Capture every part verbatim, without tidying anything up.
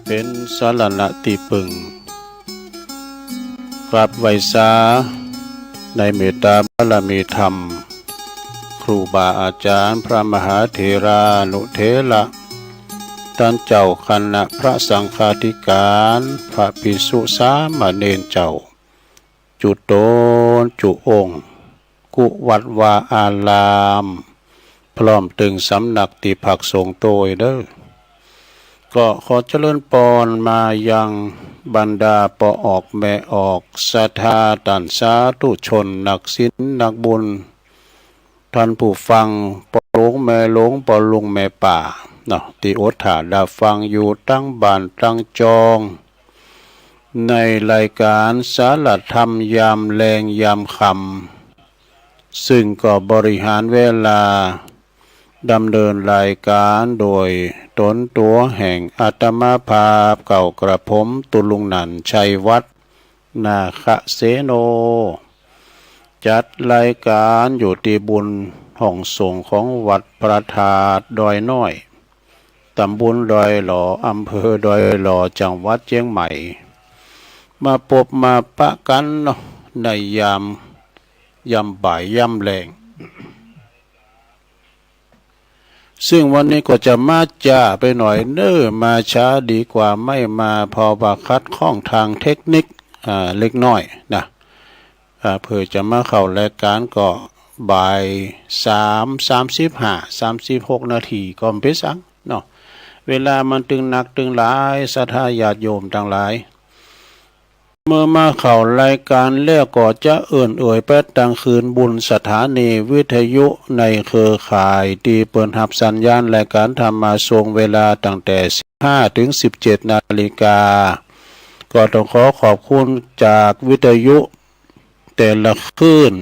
เป๋นสรณะตี้ปึ้ง กราบไหว้สา ในเมตตาบารมีธรรม ครูบาอาจ๋ารย์ พระมหาเถรานุเถระ ต้านเจ้าคณะพระสังฆาธิการ พระภิกษุสามเณรเจ้า จุ๊ต๋นจุ๊องค์ กู้วัดวาอาราม พร้อมตึงสำนักตี้พักสงฆ์โตยเน่อ ก็ขอเจริญปอนมายังบรรดาป้อออกแม่ออก ศรัทธาต้านสาธุชน นักศีลนักบุญ ต้านผู้ฟัง ป้อหลวงแม่หลวง ป้อลุงแม่ป้าเนาะ ตี้อดถ้าดาฟังอยู่ตังบ้านตังจอง ในรายการสาระธรรมยามแลงยามค่ำ ซึ่งก็บริหารเวลาดำเนินรายการโดยต๋นตั๋วแห่งอาตมาภาพ เกล้ากระผม ตุ๊ลุงหนั่น ชัยวัฒน์ นาคเสโน จัดรายการอยู่ตี้บุญห้องสงฆ์ของวัดพระธาตุดอยน้อย ต๋ำบลดอยหล่อ อำเภอดอยหล่อ จังหวัดเจียงใหม่ มาปบมาปะกั๋นเนาะ ในยาม ยามบ่ายยามแลง ซึ่งวันนี้ก็จะมาจ๊าไปหน่อยเน่อ มาช้าดีกว่าไม่มา เพราะว่าขัดข้องตางเทคนิค อ่า เล็กน้อยนะ อ่า เปื้อจะมาเข้ารายการก็บ่ายสาม สามสิบห้า สามสิบหกนาที ก็บ่เป๋นสังเนาะ เวลามันตึงหนักตึงหลาย ศรัทธาญาติโยมตังหลาย เมื่อมาเข้ารายการแล้วก็จะเอิ้นเอ่ยไปตังคืนบุญสถานีวิทยุในเครือข่ายตี้เปิ้นฮับสัญญาณรายการธรรมะส่วงเวลาตั้งแต่สิบห้าเถิงสิบเจ็ดนาฬิกา ก็ต้องขอขอบคุณจากวิทยุแต่ละคลื่น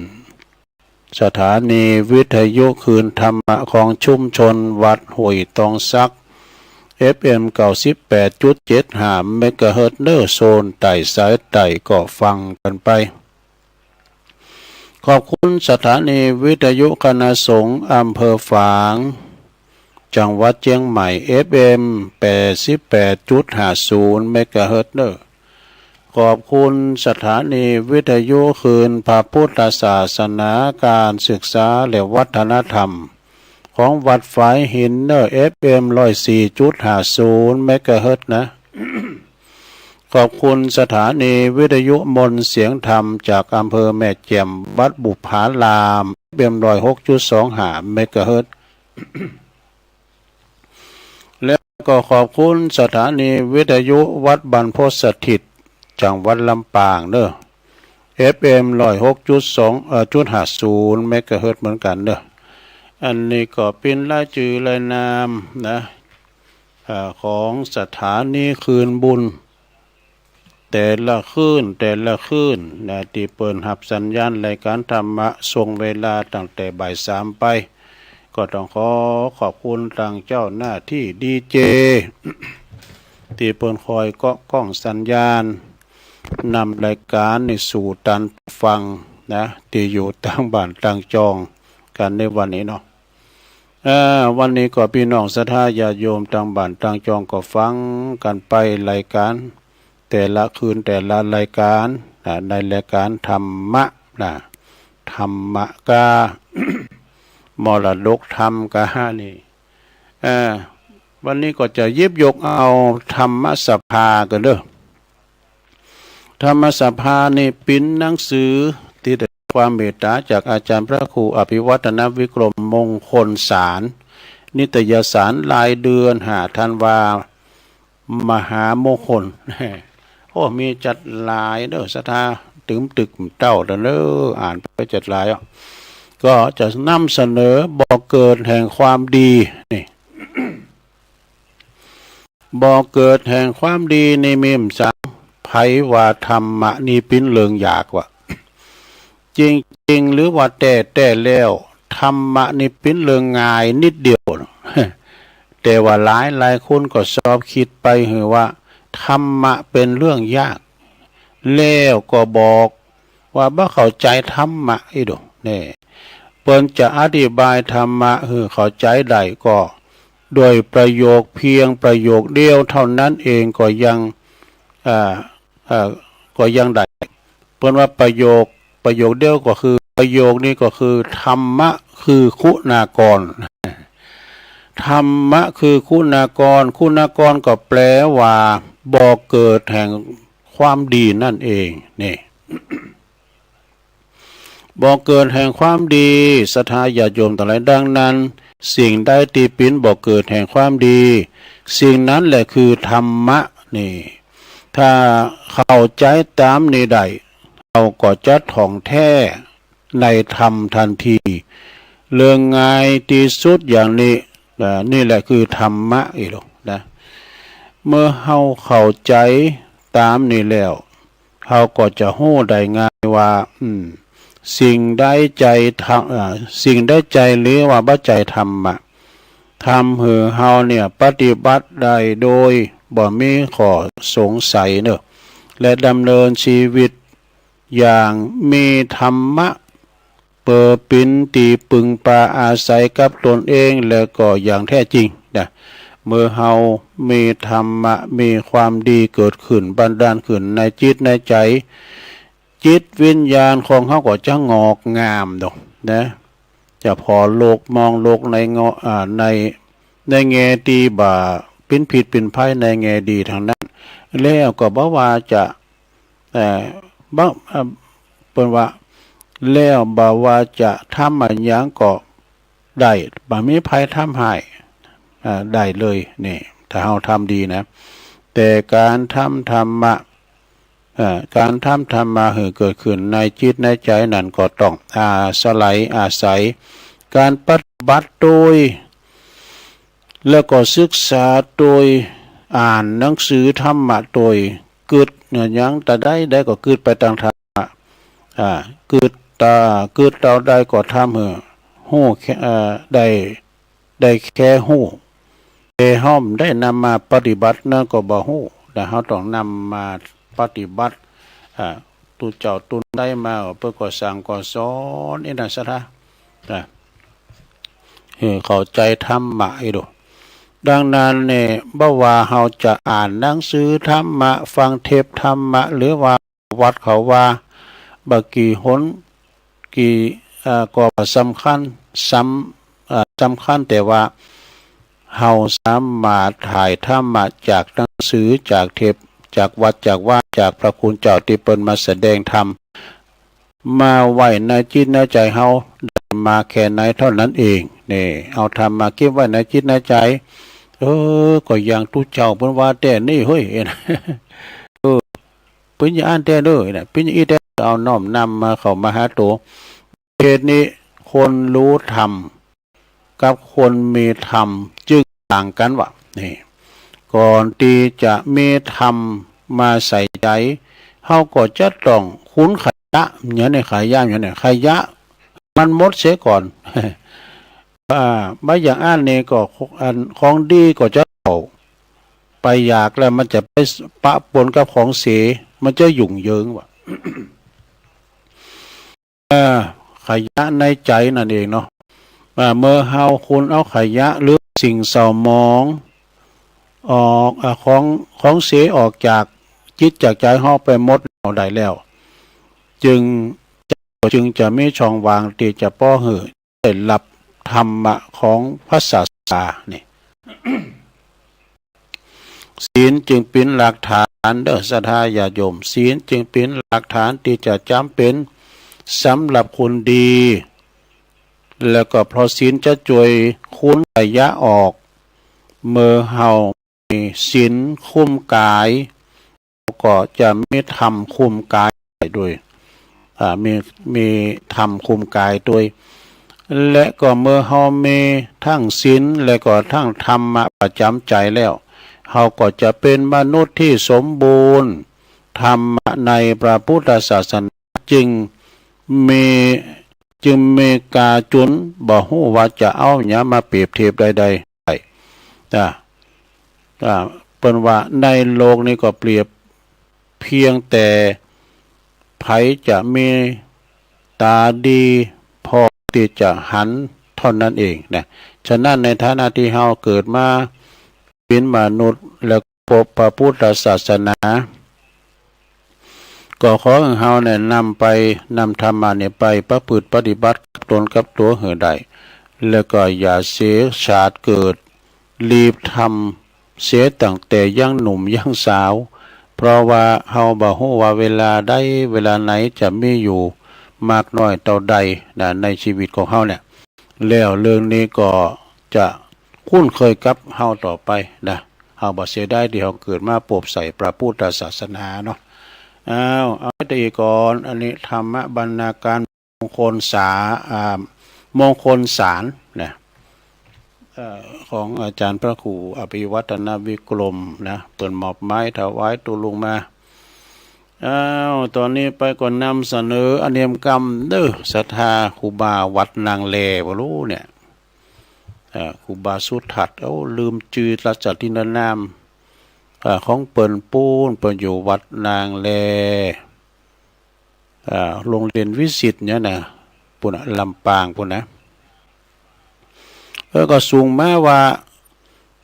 สถานีวิทยุคลื่นธรรมะของชุมชนวัดห้วยตองสัก เอฟเอ็ม เก้าสิบแปดจุดเจ็ดห้า เมกะเฮิรตซ์ เน่อ โซนใต้สายใต้ก็ฟังกั๋นไป ขอบคุณสถานีวิทยุคณะสงฆ์อำเภอฝาง จังหวัดเจียงใหม่ เอฟเอ็ม แปดสิบแปดจุดห้าศูนย์ เมกะเฮิรตซ์ เน่อ ขอบคุณสถานีวิทยุคลื่นพระพุทธศาสนา การศึกษาและวัฒนธรรม ของวัดฝายหิน เน่อ เอฟเอ็ม ร้อยสี่จุดห้าศูนย์ เมกะเฮิรตซ์ นะ ขอบคุณสถานีวิทยุมนต์เสียงธรรมจากอำเภอแม่แจ่ม วัดบุปผาราม เอฟเอ็ม ร้อยหกจุดสองห้า เมกะเฮิรตซ์ แล้วก็ขอบคุณสถานีวิทยุวัดบรรพตสถิต จังหวัดลำปางเน่อ เอฟเอ็ม ร้อยหกจุดสอง เอ่อ จุดห้าศูนย์ เมกะเฮิรตซ์ เหมือนกั๋นเน่อ อันนี้ก็เป๋นรายจื้อรายนามนะ เอ่อ ของสถานีคลื่นบุญ แต่ละคลื่น แต่ละคลื่นนะ ตี้เปิ้นฮับสัญญาณรายการธรรมะส่วงเวลาตั้งแต่บ่ายสามไป ก็ต้องขอขอบคุณตังเจ้าหน้าตี้ดีเจ ตี้เปิ้นคอยเกาะก้องสัญญาณ นำรายการนี้สู่ต้านฟังนะ ตี้อยู่ตางบ้านตางจองกั๋นในวันนี้เนาะ เอ่อ วันนี้ก็ปี้น้องศรัทธาญาติโยมตางบ้านตางจองก็ฟังกั๋นไปรายการ แต่ละคลื่นแต่ละรายการนะ ในรายการธรรมะนะ ธรรมะกา มรดกธรรมกานี่ เอ่อ วันนี้ก็จะหยิบยกเอาธรรมสภากั๋นเน่อ ธรรมสภานี่เป๋นหนังสือตี้ได้ความเมตต๋าจากอาจ๋ารย์พระครูอภิวัฒนวิกรมมงคลสาร นิตยสารรายเดือน ห้าธันวา มหามงคล โอ้ มีจัดหลายเน่อ ศรัทธา ตึงตึกเต้าเน่อ อ่านไปจัดหลายอ่ะ ก็จะนำเสนอบ่อเกิดแห่งความดีนี่ บ่อเกิดแห่งความดีนี่มีบ่สัง ใผว่าธรรมะนี่เป๋นเรื่องยากวะ จริงๆ หรือว่าแต๊ๆ แล้ว ธรรมะนี่เป๋นเรื่องง่ายนิดเดียว แต่ว่าหลายๆ คนก็ชอบกึ๊ดไปหื้อว่าธรรมะเป๋นเรื่องยาก แล้วก็บอกว่าบ่เข้าใจ๋ธรรมะอี้โด แน่ เปิ้นจะอธิบายธรรมะหื้อเข้าใจ๋ได้ก็ ด้วยประโยคเพียงประโยคเดียวเท่านั้นเองก็ยัง อ่า อ่า ก็ยังได้ เปิ้นว่าประโยค ประโยคเดียวก็คือ ประโยคนี้ก็คือ ธรรมะคือคุณากร ธรรมะคือคุณากร คุณากรก็แปลว่า บ่อเกิดแห่งความดีนั่นเอง นี่ บ่อเกิดแห่งความดี ศรัทธาญาติโยมตังหลาย ดังนั้น สิ่งใดตี้เป๋นบ่อเกิดแห่งความดี สิ่งนั้นแหละคือธรรมะ นี่ ถ้าเข้าใจ๋ต๋ามนี้ได้ เฮาก็จะถ่องแท้ในธรรมตันที เรื่องง่ายตี้สุดอย่างนี้ อ่า นี่แหละคือธรรมะอีหลูนะ เมื่อเฮาเข้าใจ๋ต๋ามนี้แล้ว เฮาก็จะฮู้ได้ง่ายว่า อืม สิ่งใดใจ๋ธรรม อ่า สิ่งใดใจ๋หรือว่าบ่ใจ๋ธรรมะ ทำหื้อเฮาเนี่ยปฏิบัติได้โดยบ่มีข้อสงสัยเนาะ และดำเนินชีวิตอย่างมีธรรมะ เป๋นตี้ปึงปาอาศัยกับตนเอง และก็อย่างแท้จริงนะ เมื่อเฮามีธรรมะ มีความดีเกิดขึ้น บันดาลขึ้นในจิตในใจ๋ จิตวิญญาณของเฮาก็จะงอกงามดอกนะ จะผ่อโลก มองโลกในเงาะ อ่า ใน ในแง่ตี้บ่เป๋นผิดเป๋นภัย ในแง่ดีตังนั้น แล้วก็บ่ว่าจะ เอ่อ บ่ เอ่อ เปิ้นว่า แล้วบ่ว่าจะทำอะหยังก็ได้ บ่มีไผทำฮ้าย อ่า ได้เลย นี่ ถ้าเฮาทำดีนะ แต่ก๋านทำธรรมะ เอ่อ ก๋านทำธรรมะหื้อเกิดขึ้นในจิตในใจ๋นั้นก็ต้องอาศัย อาศัยก๋านปฏิบัติโตย แล้วก็ศึกษาโตย อ่านหนังสือธรรมะโตย กึ๊ดอะหยังตาใดได้ก็กึ๊ดไปตางธรรมะ อ่า กึ๊ดตา กึ๊ดเต้าใดก็ทำหื้อฮู้แค่ เอ่อ ได้ ได้แค่ฮู้ แต่เฮาบ่ได้นำมาปฏิบัตินั้นก็บ่ฮู้ แต่เฮาต้องนำมาปฏิบัติ อ่า ตุ๊เจ้าตุ๊นใดมา เปิ้นก็สั่งก็สอน อี้นะศรัทธา นะ หื้อเข้าใจ๋ธรรมะอี้ดู ดังนั้นเนี่ย บ่ว่าเฮาจะอ่านหนังสือธรรมะ ฟังเทปธรรมะ หรือว่าวัดเขาว่า บ่กี่หน กี่ เอ่อ ก็บ่สำคัญ สำ เอ่อ สำคัญแต่ว่า เฮาสามารถถ่ายธรรมะจากหนังสือ จากเทป จากวัด จากวา จากพระคุณเจ้าตี้เปิ้นมาแสดงธรรม มาไว้ในจิตในใจ๋เฮาได้มากแค่ไหนเท่านั้นเอง นี่ เอาธรรมะเก็บไว้ในจิตในใจ๋ เออ ก็อย่างตุ๊เจ้าเปิ้นว่าแต๊นี่ เฮ้ย เออ เปิ้นอย่างอั้นแต๊เน่อ เปิ้นอย่างอี้แต๊ เอาน้อมนำมาเข้ามาหาโต เหตุนี้คนรู้ธรรมกับคนมีธรรมจึงต่างกั๋นวะ นี่ ก่อนตี้จะมีธรรมมาใส่ใจ๋ เฮาก็จะต้องขนขยะ อย่างนี้ ขยะ อย่างนี้ ขยะมันหมดเสียก่อน อ่า บ่อย่างอั้นนี่ก็ อันของดีก็จะเข้าไปอยาก แล้วมันจะไปปะปนกับของเสีย มันจะยุ่งเหยิงวะ เอ่อ ขยะในใจ๋นั่นเองเนาะ อ่า เมื่อเฮาขนเอาขยะหรือสิ่งเศร้าหมองออก อ่า ของ ของเสียออกจากจิตจากใจ๋เฮาไปหมดแล้วได้แล้ว จึง จึงจะมีช่องว่างตี้จะป้อหื้อได้ฮับธรรมะของพระศาสดา นี่ ศีลจึงเป๋นหลักฐานเด้อ ศรัทธาญาติโยม ศีลจึงเป๋นหลักฐานตี้จะจ๋ำเป๋นสำหรับคนดี แล้วก็เพราะศีลจะจ้วยขนขยะออก เมื่อเฮามีศีลคุ้มก๋าย ก็จะมีธรรมคุ้มก๋ายโตย อ่า มี มีธรรมคุ้มก๋ายโตย และก็เมื่อเฮามีตึงศีล และก็ตึงธรรมะประจ๋ำใจ๋แล้ว เฮาก็จะเป๋นมนุษย์ตี้สมบูรณ์ ธรรมะในพระพุทธศาสนาจึงมี จึงมีกาจุน บ่ฮู้ว่าจะเอาหยังมาเปรียบเทียบใดๆ ได้ อ่า อ่า เปิ้นว่าในโลกนี้ก็เปรียบเพียงแต่ใผจะมีต๋าดีพอตี้จะหันเท่านั้นเองนะ ฉะนั้นในฐานะตี้เฮาเกิดมาเป๋นมนุษย์ แล้วพบพระพุทธศาสนา ก็ขอหื้อเฮาเนี่ยนำไป นำธรรมะเนี่ยไปประพฤติปฏิบัติกับตนกับตั๋วหื้อได้ แล้วก็อย่าเสียชาติเกิด รีบทำเสียตั้งแต่ยังหนุ่มยังสาว เพราะว่าเฮาบ่ฮู้ว่าเวลาใดเวลาไหนจะมีอยู่มากน้อยเต้าใดนะ ในชีวิตของเฮาเนี่ย แล้วเรื่องนี้ก็จะคุ้นเคยกับเฮาต่อไปนะ เฮาบ่เสียดายตี้เฮาเกิดมาปบใส่พระพุทธศาสนาเนาะ อ้าว เอาไปอีกก่อน อันนี้ธรรมบรรณาการมงคลสา อ่า มงคลสารนะ เอ่อ ของอาจารย์พระครูอภิวัฒนวิกรมนะ เปิ้นมอบหมายถวายตุลุงมา อ้าว ต๋อนนี้ไปก็นำเสนออเนกกรรมเด้อ ศรัทธาครูบาวัดนางแล บ่ฮู้เนี่ย เอ่อ ครูบาสุทัศน์ เอ้า ลืมจื้อราชทินนาม เอ่อ ของเปิ้นปู๊น เปิ้นอยู่วัดนางแล เอ่อ โฮงเฮียนวิสิตเนี่ยนะ ปู๊นน่ะ ลำปางปู๊นนะ เออ ก็ส่งมาว่า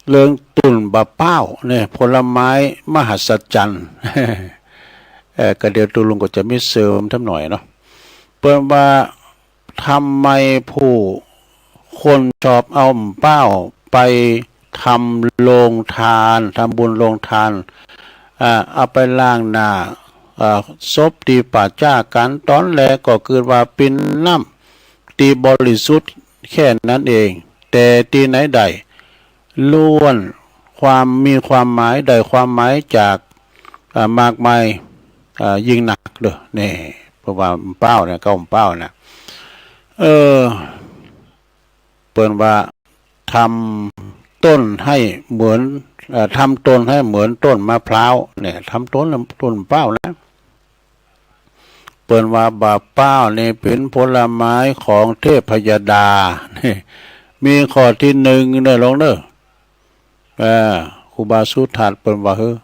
เรื่องต้นบ่าป๊าวเนี่ย ผลไม้มหัศจรรย์ เอ่อ ก็เดี๋ยวตุลุงก็จะมีเสริมทำหน่อยเนาะ เปิ้นว่า ทำไมผู้คนชอบเอาบ่าป๊าวไปทำโฮงทาน ทำบุญโฮงทาน อ่า เอาไปล้างหน้า อ่า ศพตี้ป่าจ๊ากั๋น ต๋อนแรกก็กึ๊ดว่าเป๋นน้ำตี้บริสุทธิ์แค่นั้นเอง แต่ตี้ไหนได้ ล้วนความ มีความหมาย ได้ความหมายจาก อ่า มากมาย อ่า ยิ่งนักเด้อ นี่ เพราะว่าบ่าป๊าวเนี่ย เขาบ่าป๊าวนะ เออ เปิ้นว่า ทำต้นให้เหมือน เอ่อ ทำตนให้เหมือนต้นมะพร้าวเนี่ย ทำตน ต้นบ่าป๊าวนะ เปิ้นว่าบ่าป๊าวนี่เป๋นผลไม้ของเทพยดา นี่ มีข้อตี้หนึ่งเด้อหลวงเด้อ เออ ครูบาสุทัศน์เปิ้นว่า เฮ้อ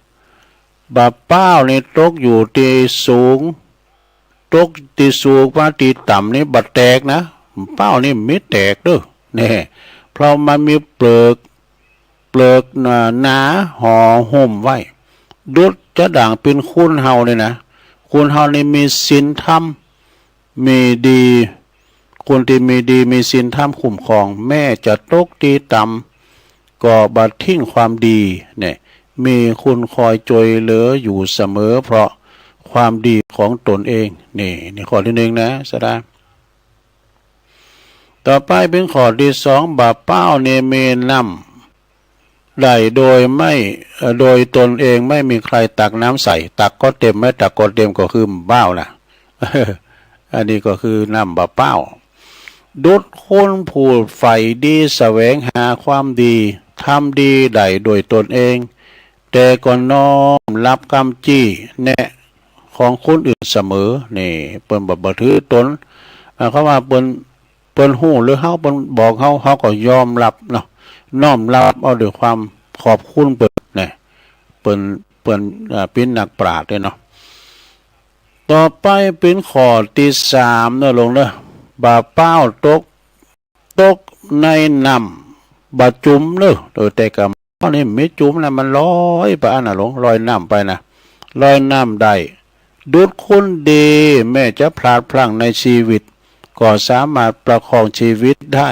บ่าป๊าวนี่ตกอยู่ตี้สูง ตกตี้สูงมาตี้ต่ำนี่บ่แตกนะ บ่าป๊าวนี่บ่มีแตกเด้อ นี่ เพราะมันมีเปลือก เปลือกหนา หนาห่อหุ้มไว้ ดุจจะดั่งเป๋นคนเฮานี่นะ คนเฮานี่มีศีลธรรม มีดี คนตี้มีดีมีศีลธรรมคุ้มครอง แม้จะตกตี้ต่ำ ก็บ่ทิ้งความดี เนี่ย มีคนคอยจ้วยเหลืออยู่เสมอ เพราะความดีของตนเอง นี่ นี่ข้อตี้หนึ่งนะ ศรัทธา ต่อไปเป๋นข้อตี้สอง บ่าป๊าวนี่มีน้ำได้โดยไม่ เอ่อ โดยตนเองไม่มีใครตักน้ำใส่ ตักก็เต็ม ไม่ตักก็เต็ม ก็คือบ่าป๊าวนะ อันนี้ก็คือน้ำบ่าป๊าว ดุจคนผู้ใฝ่ดีแสวงหาความดี ทำดีได้โดยตนเอง แต่ก็น้อมรับกำจี้แนะของคนอื่นเสมอ นี่ เปิ้นบ่ บ่ถือตน อ่า เขาว่าเปิ้น เปิ้นฮู้หรือเฮา เปิ้นบอกเฮา เฮาก็ยอมรับเนาะ น้อมรับเอาด้วยความขอบคุณเปิ้น นี่ เปิ้น เปิ้น อ่า เป๋นนักปราชญ์ด้วยเนาะ ต่อไปเป๋นข้อตี้สามเนาะหลวงเนาะ บ่าป๊าวตก ตกในน้ำบ่จุ่มเนาะ เออ แต่ก่าบ่าป๊าวนี่บ่มีจุ่มนะ มันลอยไปอั้นน่ะหลวง ลอยน้ำไปนะ ลอยน้ำได้ ดุจคนดีแม้จะพลาดพลั้งในชีวิต ก็สามารถประคองชีวิตได้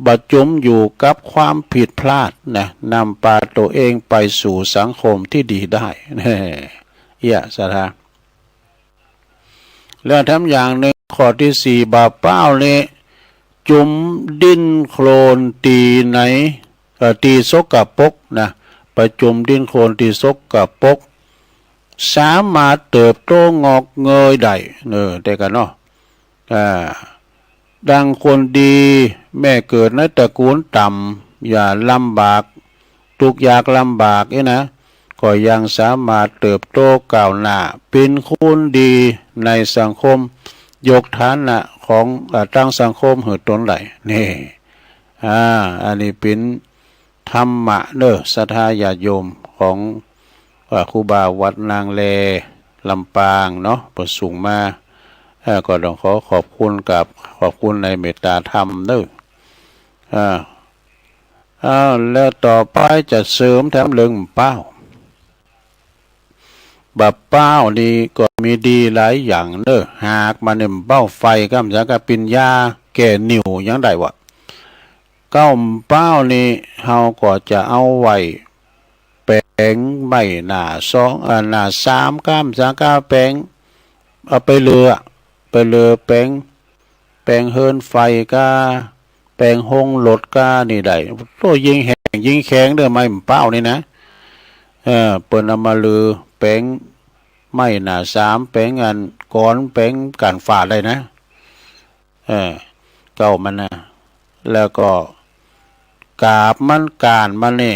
บ่จุ่มอยู่กับความผิดพลาดนะ นำปาตั๋วเองไปสู่สังคมตี้ดีได้ เอี้ย ศรัทธา แล้วแถมอย่างหนึ่ง ข้อตี้สี่ บ่าป๊าวนี่จุ่มดินโคลนตี้ไหน เอ่อ ตี้สกปรกนะ ไปจุ่มดินโคลนตี้สกปรก สามารถเติบโตงอกเงยได้ เออ แต่ก่าเนาะ อ่า ดังคนดี แม้เกิดในตระกูลต่ำ อย่าลำบาก ทุกข์ยากลำบากนี่นะ ก็ยังสามารถเติบโตก้าวหน้า เป๋นคนดีในสังคม ยกฐานะของ เอ่อ ตางสังคมหื้อตนได้ นี่ อ่า อันนี้เป๋นธรรมะเนาะ ศรัทธาญาติโยมของ เอ่อ ครูบาวัดนางแล ลำปางเนาะ เปิ้นส่งมา เอ่อ ก็ต้องขอขอบคุณกับ ขอบคุณในเมตตาธรรมเนาะ อ่า อ้าว แล้วต่อไปจะเสริมแถมเรื่องบ่าเป๊า บ่าเป๊านี่ก็มีดีหลายอย่างเน่อ หากมันเนี่ยบ่าเป๊าไฟก้ามสังกาปิญญาแก้นิ่วยังได้วะ เก๊าบ่าเป๊านี่เฮาก็จะเอาไว้แป๋งไม้หน้าสอง เอ่อ หน้าสามก้ามสังกาแป๋ง เอาไปเลือ ไปเลือแป๋ง แป๋งเฮือนไฟก้า แป๋งโฮงรถก้านี่ได้ โอ้ ยิ่งแห้งยิ่งแข็งเน่อ ไม้บ่าเป๊านี่นะ เออ เปิ้นเอามาเลือแป๋งไม้หน้าสาม แป๋งอันกรอน แป๋งก้านฟ้าได้นะ เออ เก๊ามันนะ แล้วก็กาบมันก้านมันนี่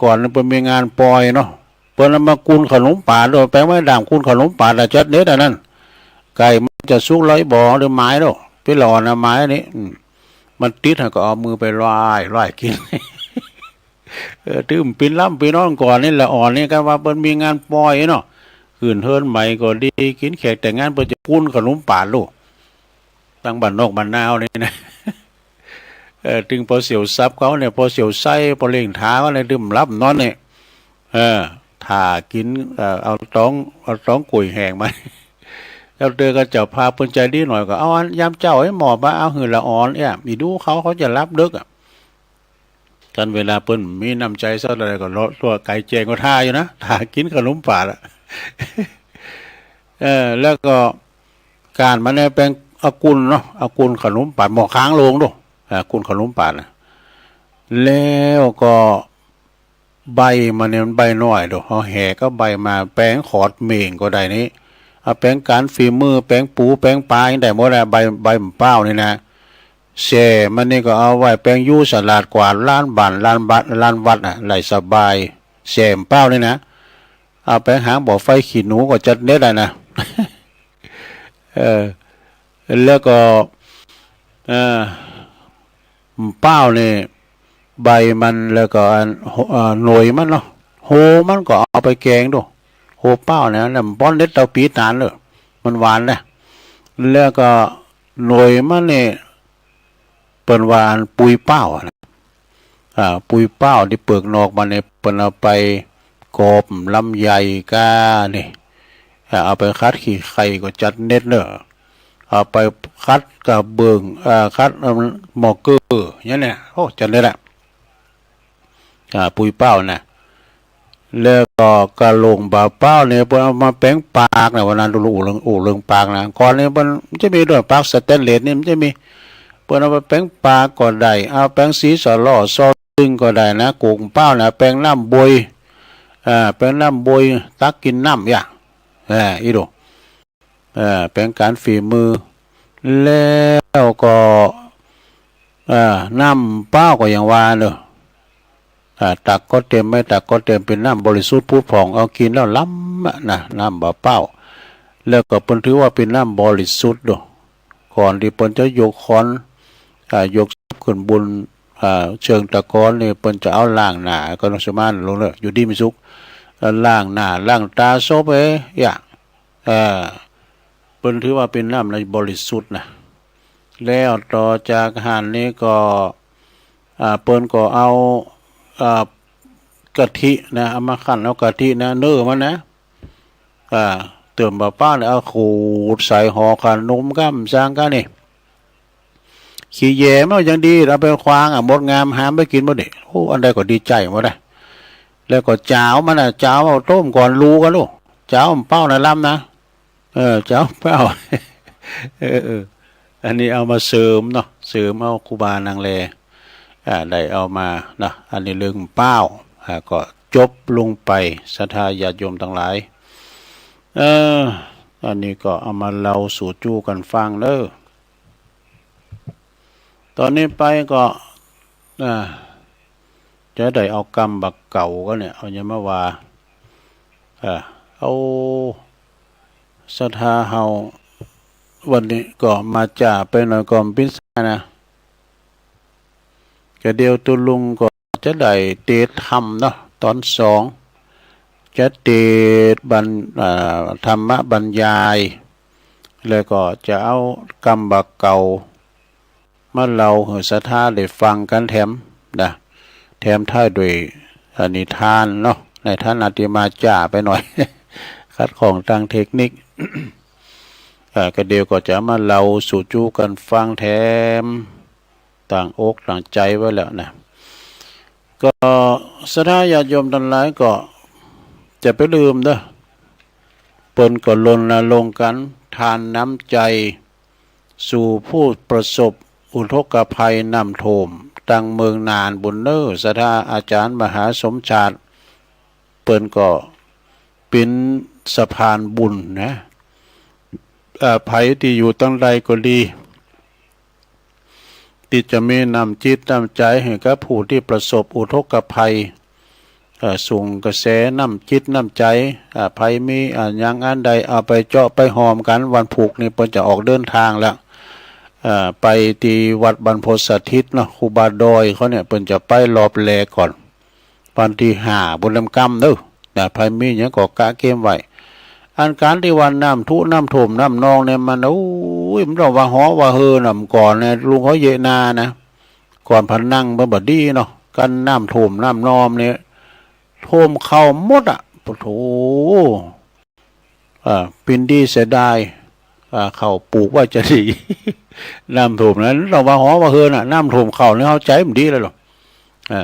ก่อนเปิ้นมีงานปอยเนาะ เปิ้นเอามากุนขนมป๋านโดย แป๋งไม้ด้ามกุนขนมป๋านอะ จัดเด็ดอันนั้น ใก้มันจะสุกแล้วบ่ หรือหมายแล้ว เปิ้นละอ่อนนะหมายอันนี้ อืม มันติด เฮาก็เอามือไปล่อยล่อยกิน เออ ตึงปิ้นล้ำปิ้นอ้อนก่อนนี่ละอ่อนนี่ ก็ว่าเปิ้นมีงานปอยเนาะ ขึ้นเฮือนใหม่ก็ดี กิ๋นแขกแต่งงาน เปิ้นจะกุนขนมป๋านลูก ตังบ้านนอกบ้านนานี่นะ เออ ตึงปอเสี่ยวซับเขาเนี่ย ปอเสี่ยวไส้ ปอเล่งถาเขาเนี่ย ตึงหลับนอนเนี่ย เออ ถ้ากิ๋น เออ เอาต๊อง เอาต๊องก๋วยแห้งมา แล้วเตื้อก็เจ้าภาพเปิ้นใจ๋ดีหน่อยก็เอาอันยามเจ๊าไอ้หมอมาเอาหื้อละอ่อนเนี่ย อีดูเขา เขาจะหลับดึกอะ กันเวลาเปิ้นมีน้ำใจ๋สักเท่าใดก็รอ ตั๋วไก๋แจ้งก็ถ่าอยู่นะ ถ่ากิ๋นขนมป๋านละ เออ แล้วก็ก้านมันเนี่ยแป๋งเอากุนเนาะ เอากุนขนมป๋าน หม้อข้างโลงดู อ่า กุนขนมป๋านนะ แล้วก็ใบมันเนี่ยมันใบน้อยดู เฮาแหกเอาใบมาแป๋งขอดเม่งก็ได้นี่ เอาแป๋งก๋านฝีมือ แป๋งปูแป๋งป๋ายังได้หมดอะ ใบ ใบบ่าเป๊านี่นะ แส้มันนี่ก็เอาไว้แป๋งยูสลาด กวาดลานบ้านลานวัด ลานวัดอะ ได้สบาย แส้บ่าเป๊านี่นะ เอาแป๋งหางบ่าไฟขี้หนูก็จัดเด็ดได้นะ เออ แล้วก็ เออ บ่าเป๊านี่ ใบมัน แล้วก็อัน เอ่อ หน่วยมันเนาะ หัวมันก็เอาไปแกงดู หัวบ่าเป๊าเนี่ย แล้วมันป้อนเด็ดเต้าปี๋ตานเลย มันหวานนะ แล้วก็หน่วยมันนี่ เปิ้นว่าอันปุยบ่าเป๊าอะนะ อ่า ปุยบ่าเป๊าตี้เปลือกนอกมันนี่ เปิ้นเอาไปกอบลำไยก้านี่ อ่า เอาไปขัดขี้ไข่ก็จัดเด็ดเน่อ เอาไปขัดกระเบื้อง อ่า ขัด เอ่อ หม้อเกื้อ อย่างเนี้ย โอ้ จัดเด็ดอะ อ่า ปุยบ่าเป๊านะ แล้วก็กะโหลงบ่าเป๊าเนี่ย เปิ้นเอามาแป๋งปากนะ วันนั้นอู้เรื่อง อู้เรื่องปากนะ ก่อนนี่เปิ้นจะมีด้วยปากสแตนเลสนี่ มันจะมี เปิ้นเอาไปแป๋งปากก็ได้ เอาแป๋งสีสะหล่อซอตึงก็ได้นะ กุ่งบ่าเป๊านะ แป๋งน้ำบวย อ่า แป๋งน้ำบวย ตักกิ๋นน้ำอย่าง อ่า อีดู เอ่อ แป๋งก๋านฝีมือ แล้วก็ เอ่อ น้ำบ่าเป๊าก็อย่างว่าเน่อ อ่า ตักก็เต็ม ไม่ตักก็เต็ม เป๋นน้ำบริสุทธิ์ผุดผ่อง เอากิ๋นแล้วล้ำอะนะ น้ำบ่าเป๊า แล้วก็เปิ้นถือว่าเป๋นน้ำบริสุทธิ์ดู ก่อนตี้เปิ้นจะยกขอน อ่า ยกศพขึ้นบน อ่า เชิงตะกอนนี่ เปิ้นจะเอาล้างหน้า ก็นองสมานลงเน่อ อยู่ดีมีสุข เอ่อ ล้างหน้า ล้างต๋าศพเอ้ย อย่าง เอ่อ เปิ้นถือว่าเป๋นน้ำในบริสุทธิ์นะ แล้วต่อจากหั้นนี่ก็ อ่า เปิ้นก็เอา อ่า กะทินะ เอามาขั่นเอากะทินะ เนื้อมันนะ อ่า เติมบ่าเป๊าเนี่ย เอาขูดใส่ห่อขนมก้ามสังกานี่ ขี้แหย่มันยังดี เอาไปขว้างอะ มดงามหามไปกิ๋นหมดนี่ โอ้ อันใดก็ดีใจ๋หมดนะ แล้วก็จ๋าวมันน่ะ จ๋าวเอาต้มก่อน ลูกอะลูก จ๋าวบ่าเป๊านะ ล้ำนะ เออ จ๋าวบ่าเป๊า เออ เออ อันนี้เอามาเสริมเนาะ เสริมเอาครูบานังแล อ่า ได้เอามาเนาะ อันนี้เรื่องบ่าเป๊า อ่า ก็จบลงไป ศรัทธาญาติโยมตังหลาย เออ อันนี้ก็เอามาเล่าสู่จู้กั๋นฟังเน่อ ต๋อนนี้ไปก็ อ่า จะได้เอากำบ่าเก่าก็เนี่ย เอาหยังมาว่า อ่า เอาศรัทธาเฮา วันนี้ก็มาจ๋าไปหน่อยก็ปิ้นซ่านะ กะเดี่ยวตุ๊ลุงก็จะได้เตสน์ธรรมเนาะ ต๋อนสอง จะเตสน์บรร อ่า ธรรมบรรยาย แล้วก็จะเอากำบ่าเก่ามาเล่าหื้อศรัทธาได้ฟังกั๋นแถมนะ ถมท้ายด้วย อ่า นิทานเนาะ ในฐานะตี้มาจ๊าไปหน่อย ขัดข้องตางเทคนิค อ่า ก็เดี๋ยวก็จะมาเล่าสู่จูกั๋นฟังแถม ตั้งอกตั้งใจ๋ไว้แล้วนะ ก็ศรัทธาญาติโยมตังหลายก็จะไปลืมเน่อ เปิ้นก็รณรงค์กั๋นทานน้ำใจ๋ สู่ผู้ประสบอุทกภัยน้ำท่วม ตางเมืองน่านปู้นเน่อ ศรัทธาอาจ๋ารย์มหาสมชาติ เปิ้นก็เป๋นสะพานบุญนะ อ่า ใผตี้อยู่ตางใดก็ดี ตี้จะมีน้ำจิตน้ำใจ๋หื้อกับผู้ตี้ประสบอุทกภัย เอ่อ ส่งกระแสน้ำจิตน้ำใจ๋ อ่า ใผมี อ่า หยังอันใดเอาไปเจาะไปหอมกั๋น วันพูกนี้เปิ้นจะออกเดินตางแล้ว อ่า ไปตี้วัดบรรพตสถิตเนาะ ครูบาดอยเขาเนี่ย เปิ้นจะไปรอบแรกก่อน วันตี้ห้าปู้นแหมกำเน่อ นะ ใผมีหยังก็กะเก็มไว้ อันก๋านตี้ว่าน้ำทุ่น้ำท่วมน้ำนองเนี่ยมัน โอ้ย มันต้องว่าฮ้อว่าเฮอน่ะ ก่อนเนี่ย ลุงเขาเยะนานะ ก่อนผนังมันบ่ดีเนาะ กั๋นน้ำท่วมน้ำนองเนี่ย ท่วมเข้าหมดอะ โอ้โห อ่า เป๋นดีเสียดาย อ่า เข้าปลูกไว้จะดี น้ำท่วมนั้น ต้องว่าฮ้อว่าเฮอน่ะ น้ำท่วมเข้าเนี่ย เฮาใจ๋บ่ดีแล้วหรอก อ่า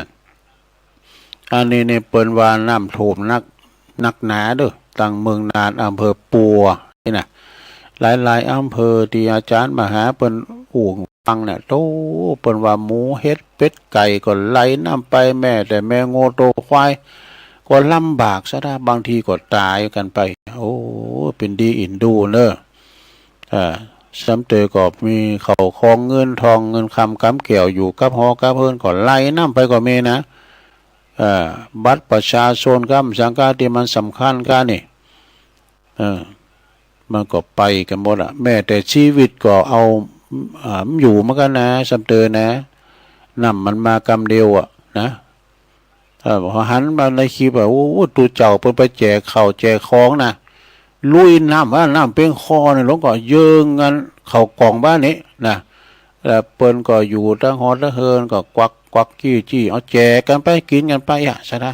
อันนี้เนี่ยเปิ้นว่าน้ำท่วมนัก นักหนาเน่อ ตางเมืองน่าน อำเภอปัวนี่นะ หลายๆ อำเภอตี้อาจ๋ารย์มหาเปิ้นอู้ฟังเนี่ย โธ่ เปิ้นว่าหมูเห็ดเป็ดไก่ก็ไหลน้ำไป แม้แต่แม่งัวโตควายก็ลำบากซะนะ บางทีก็ต๋ายกั๋นไป โอ้ เป๋นดีอินดูเน่อ อ่า ซ้ำเตยก็มีเข้าของเงินทองเงินคำก๋ำแก้วอยู่กับหอกับเฮือนก็ไหลน้ำไปก็มีนะ อ่า บัตรประชาชนกับสังกาตี้มันสำคัญก้านี่ เออ มันก็ไปกั๋นหมดอะ แม้แต่ชีวิตก็เอา อ่า อยู่เหมือนกั๋นนะ ซ้ำเตยนะ น้ำมันมากำเดียวอะนะ เออ พอหันมาในคลิปอะ โอ้ ตุ๊เจ้าเปิ้นไปแจกข้าวแจกของนะ ลุยน้ำอะ น้ำเป๋นคอเนี่ย ลงก็เยิงอันข้าวกล่องบ้านนี้นะ แล้วเปิ้นก็อยู่ตางหอตางเฮือนก็กวักกวักจี้จี้ เอาแจกกั๋นไปกิ๋นกั๋นไปอะ ศรัทธา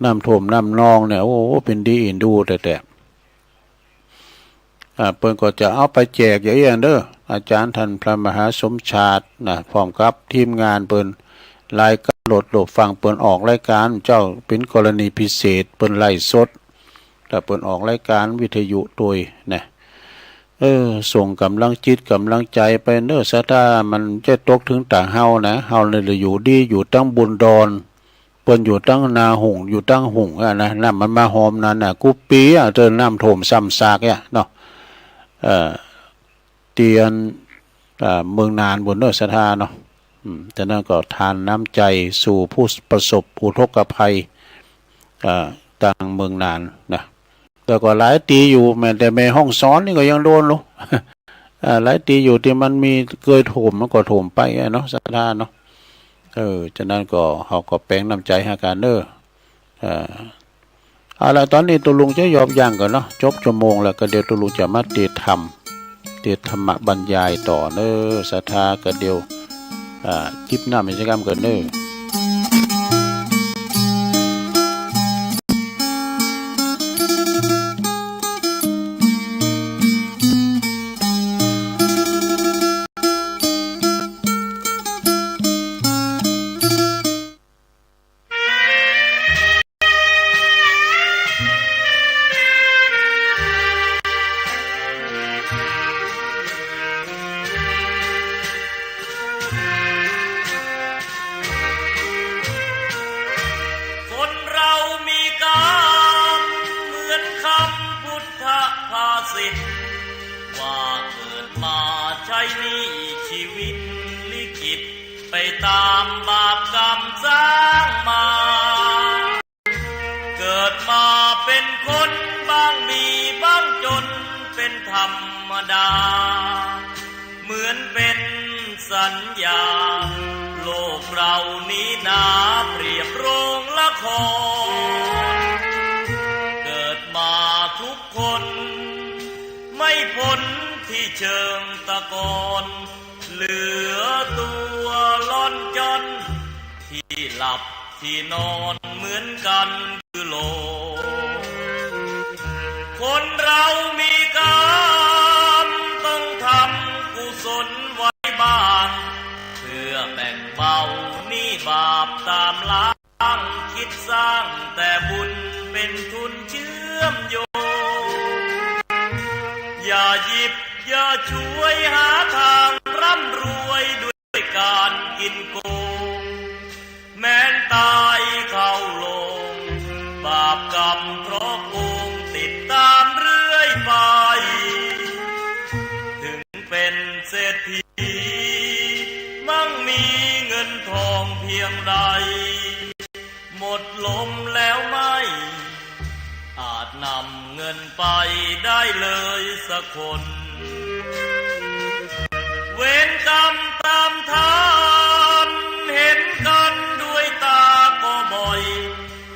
น้ำท่วมน้ำนองเนี่ย โอ้ เป๋นดีอินดูแต๊ๆ อ่า เปิ้นก็จะเอาไปแจกอย่างอี้เน่อ อาจ๋ารย์ต้านพระมหาสมชาตินะ พร้อมกับทีมงานเปิ้น รายก๋านโหลดโหลดฟัง เปิ้นออกรายก๋านเจ้าเป๋นกรณีพิเศษ เปิ้นไลฟ์สด แล้วเปิ้นออกรายก๋านวิทยุตวยนะ เออ ส่งก๋ำลังจิตก๋ำลังใจ๋ไปเน่อ ศรัทธา มันจะตกเถิงต๋าเฮานะ เฮาเนี่ยอยู่ดีอยู่ตางบนดอน เปิ้นอยู่ตางนาหุ่ง อยู่ตางหุ่งอะนะ น้ำมันมาหอมนั้นน่ะ กู้ปี๋อะ เจอน้ำท่วมซ้ำซากเนี่ยเนาะ เอ่อ ตี้อัน อ่า เมืองน่านปู้นเน่อ ศรัทธาเนาะ อืม ฉะนั้นก็ทานน้ำใจ๋สู่ผู้ประสบอุทกภัย อ่า ตางเมืองน่านนะ แต่ก็หลายตี้อยู่ แม้แต่แม่ฮ่องสอนนี่ก็ยังโดนลูก อ่า หลายตี้อยู่ตี้มันมีเกยท่วมมันก็ท่วมไปอะเนาะ ศรัทธาเนาะ เออ ฉะนั้นก็เฮาก็แป๋งน้ำใจ๋หากั๋นเน่อ เอ่อ เอาละ ต๋อนนี้ตุ๊ลุงจะหยอบยั้งก่อนเนาะ จบชั่วโมงแล้ว ก็เดี๋ยวตุ๊ลุงจะมาเตศน์ธรรม เตศน์ธรรมบรรยายต่อเน่อ ศรัทธา ก็เดี๋ยว อ่า จิบน้ำกิจกรรมก่อนเน่อ คนเรามีกรรมเหมือนคำพุทธภาษิต ว่าเกิดมาใช้หนี้ชีวิตลิขิต ไปตามบาปกรรมสร้างมา เกิดมาเป็นคนบ้างมีบ้างจนเป็นธรรมดา เหมือนเป็นสัญญา โลกเรานี้นาเปรียบโรงละคร เกิดมาทุกคน ไม่พ้นที่เชิงตะกอน เหลือตัวล่อนจ้อนที่ล ลับตี้นอนเหมือนกั๋นคือโลก คนเรามีกรรมต้องทำกุศลไว้บ้าง เพื่อแบ่งเบาหนี้บาปตามหลัง คิดสร้างแต่บุญเป็นทุนเชื่อมโยง อย่าหยิบอย่าฉวยหาทางร่ำรวยด้วยก๋านกิ๋นโกง แม้นต๋ายเข้าโลง บาปกรรมเพราะโกงติดต๋ามเรื่อยไป เป๋นเศรษฐี มั่งมีเงินทองเพียงใด หมดลมแล้วไม่อาจนำเงินไปได้เลยสักคน เวรกรรมต๋ามทัน เห็นกั๋นด้วยต๋าก็บ่อย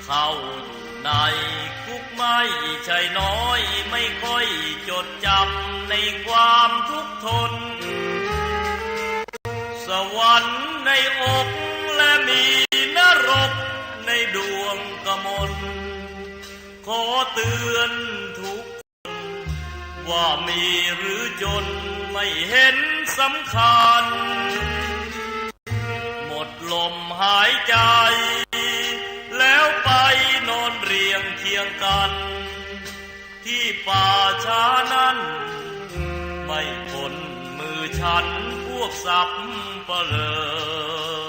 เข้าอยู่ในคุกไม่ใช่น้อย ไม่ค่อยจดจ๋ำในความทุกข์ทน สวรรค์ในอกและมีนรกในดวงกมล ขอเตือนทุกคน ว่ามีหรือจนไม่เห็นสำคัญ หมดลมหายใจ๋ แล้วไปนอนเรียงเคียงกั๋น ตี้ป่าช้านั้น ไม่พ้นมือฉันพวกสัปเหร่อ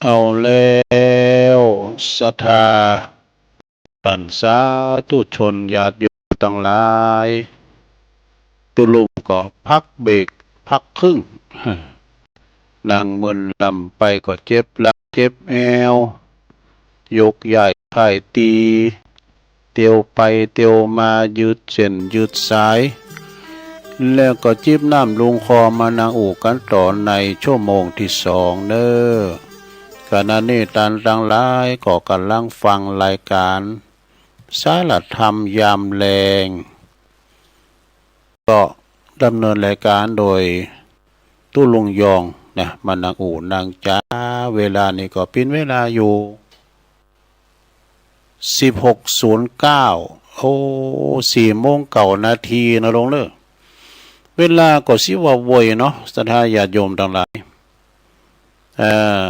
เอาแล้ว ศรัทธา บรรดาสาธุชนญาติโยมตังหลาย ตุ๊ลุงก็พักเบรก พักครึ่ง นั่งเมินลำไปก็เจ็บหลังเจ็บแอว ยกย้ายถ่ายตี้ เตียวไปเตียวมายืดเส้นยืดสาย แล้วก็จิบน้ำลงคอมานั่งอู้กั๋นต่อในชั่วโมงตี้สองเน่อ ขณะนี้ต้านตังหลายก็ก่ำลังฟังรายก๋านสารธรรมยามแลง ก็ดำเนินรายก๋านโดยตุ๊ลุงยองนะ มานั่งอู้นั่งจ๋า เวลานี้ก็เป๋นเวลาอยู่ สิบหกศูนย์เก้า โอ้ สี่โมงเก้านาทีนะลุงเน่อ เวลาก็สิว่าไวเนาะ ศรัทธาญาติโยมตังหลาย เออ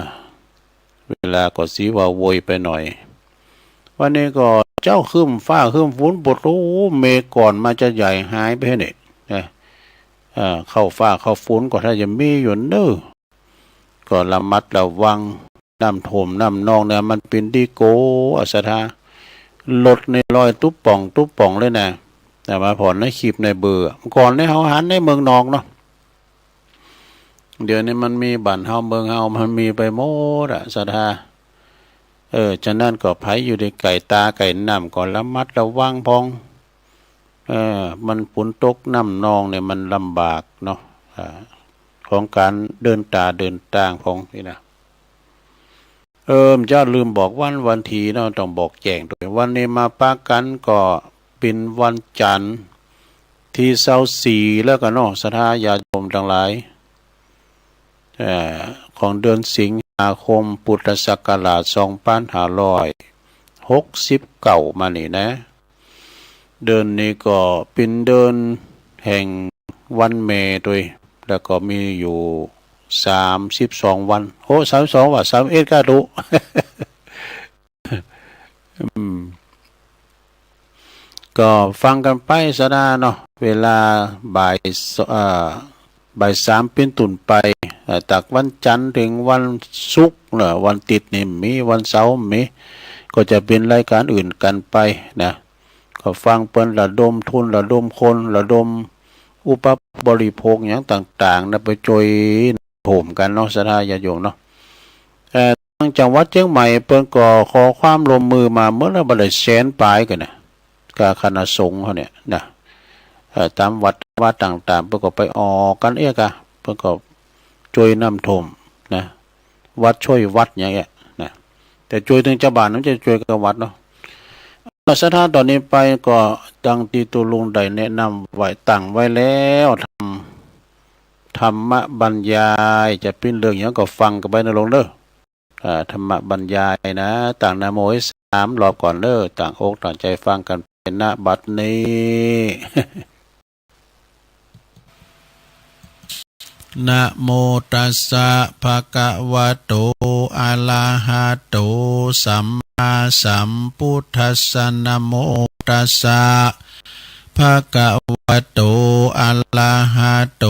เวลาก็สิว่าไวไปหน่อย วันนี้ก็เจ๊าครึ้มฟ้าครึ้มฝน โผล่เมฆก่อนมาจะใหญ่หายไปเนี่ยนะ เออ เข้าฟ้าเข้าฝนก็ถ้าจะมีอยู่เน่อ ก็ระมัดระวัง น้ำท่วมน้ำนองเนี่ยมันเป๋นตี้กั๋ว ศรัทธา รถนี่ลอยตุ๊บป่องตุ๊บป่องเลยนะ แต่มาผ่อนในคลิปในเบอร์ ก่อนนี่เฮาหันในเมืองนอกเนาะ เดี๋ยวนี้มันมีบ้านเฮาเมืองเฮา มันมีไปหมดอะ ศรัทธา เออ ฉะนั้นก็ใผอยู่ได้ใก้ต๋าใก้น้ำก็ระมัดระวังพ่อง เออ มันฝนตกน้ำนองเนี่ยมันลำบากเนาะ อ่า ของก๋านเดินต๋าเดินตางพ่องนี่นะ เออ เจ๊าลืมบอกวัน วันตี้เนาะ ต้องบอกแจ้งตวย วันนี้มาปะกั๋นก็เป๋นวันจันทร์ตี้ซาวสี่แล้วกั๋นเนาะ ศรัทธาญาติโยมตังหลาย เอ่อ ของเดือนสิงหาคม พุทธศักราชสองปันห้าร้อยหกสิบเก้ามานี่นะ เดือนนี้ก็เป๋นเดือนแห่งวันแม่ตวย แล้วก็มีอยู่สามสิบสองวัน โอ้ สามสิบสองว่า สามสิบเอ็ดก้าตุ๊ อืม ก็ฟังกั๋นไป ศรัทธาเนาะ เวลาบ่ายส- เอ่อ บ่ายสามเป๋นต้นไป เอ่อ จากวันจันทร์เถิงวันศุกร์เนาะ วันอาทิตย์นี่มี วันเสาร์มี ก็จะเป๋นรายก๋านอื่นกั๋นไปนะ ก็ฟังเปิ้นระดมทุน ระดมคน ระดมอุปโภคบริโภคหยังต่างๆ นะ ไปจ้วยน้ำท่วมกั๋นเนาะ ศรัทธาญาติโยมเนาะ เอ่อ ตางจังหวัดเจียงใหม่เปิ้นก็ขอความร่วมมือมาเมื่อละบ่าได้แสนป๋ายกั๋นนะ กับคณะสงฆ์เฮาเนี่ยนะ เอ่อ ต๋ามวัดวาต่างๆ เปิ้นก็ไปออกกั๋นเอี้ยกะ เปิ้นก็จ้วยน้ำท่วมนะ วัดจ้วยวัดอย่างเงี้ยนะ แต่จ้วยเถิงจาวบ้าน มันจะจ้วยกับวัดเนาะ ศรัทธา ต่อนี้ไปก็ดังตี้ตุ๊ลุงได้แนะนำไว้ ตั้งไว้แล้ว ธรรม- ธรรมบรรยาย จะเป๋นเรื่องหยังก็ฟังกั๋นไปนะลุงเน่อ อ่า ธรรมบรรยายนะ ตั้งนะโมสามรอบก่อนเน่อ ตั้งอกตั้งใจ๋ฟังกั๋นไป ณ บัดนี้ นะโมตัสสะ ภะคะวะโต อะระหะโต สัมมาสัมพุทธัสสะ นะโมตัสสะ ภะคะวะโต อะระหะโต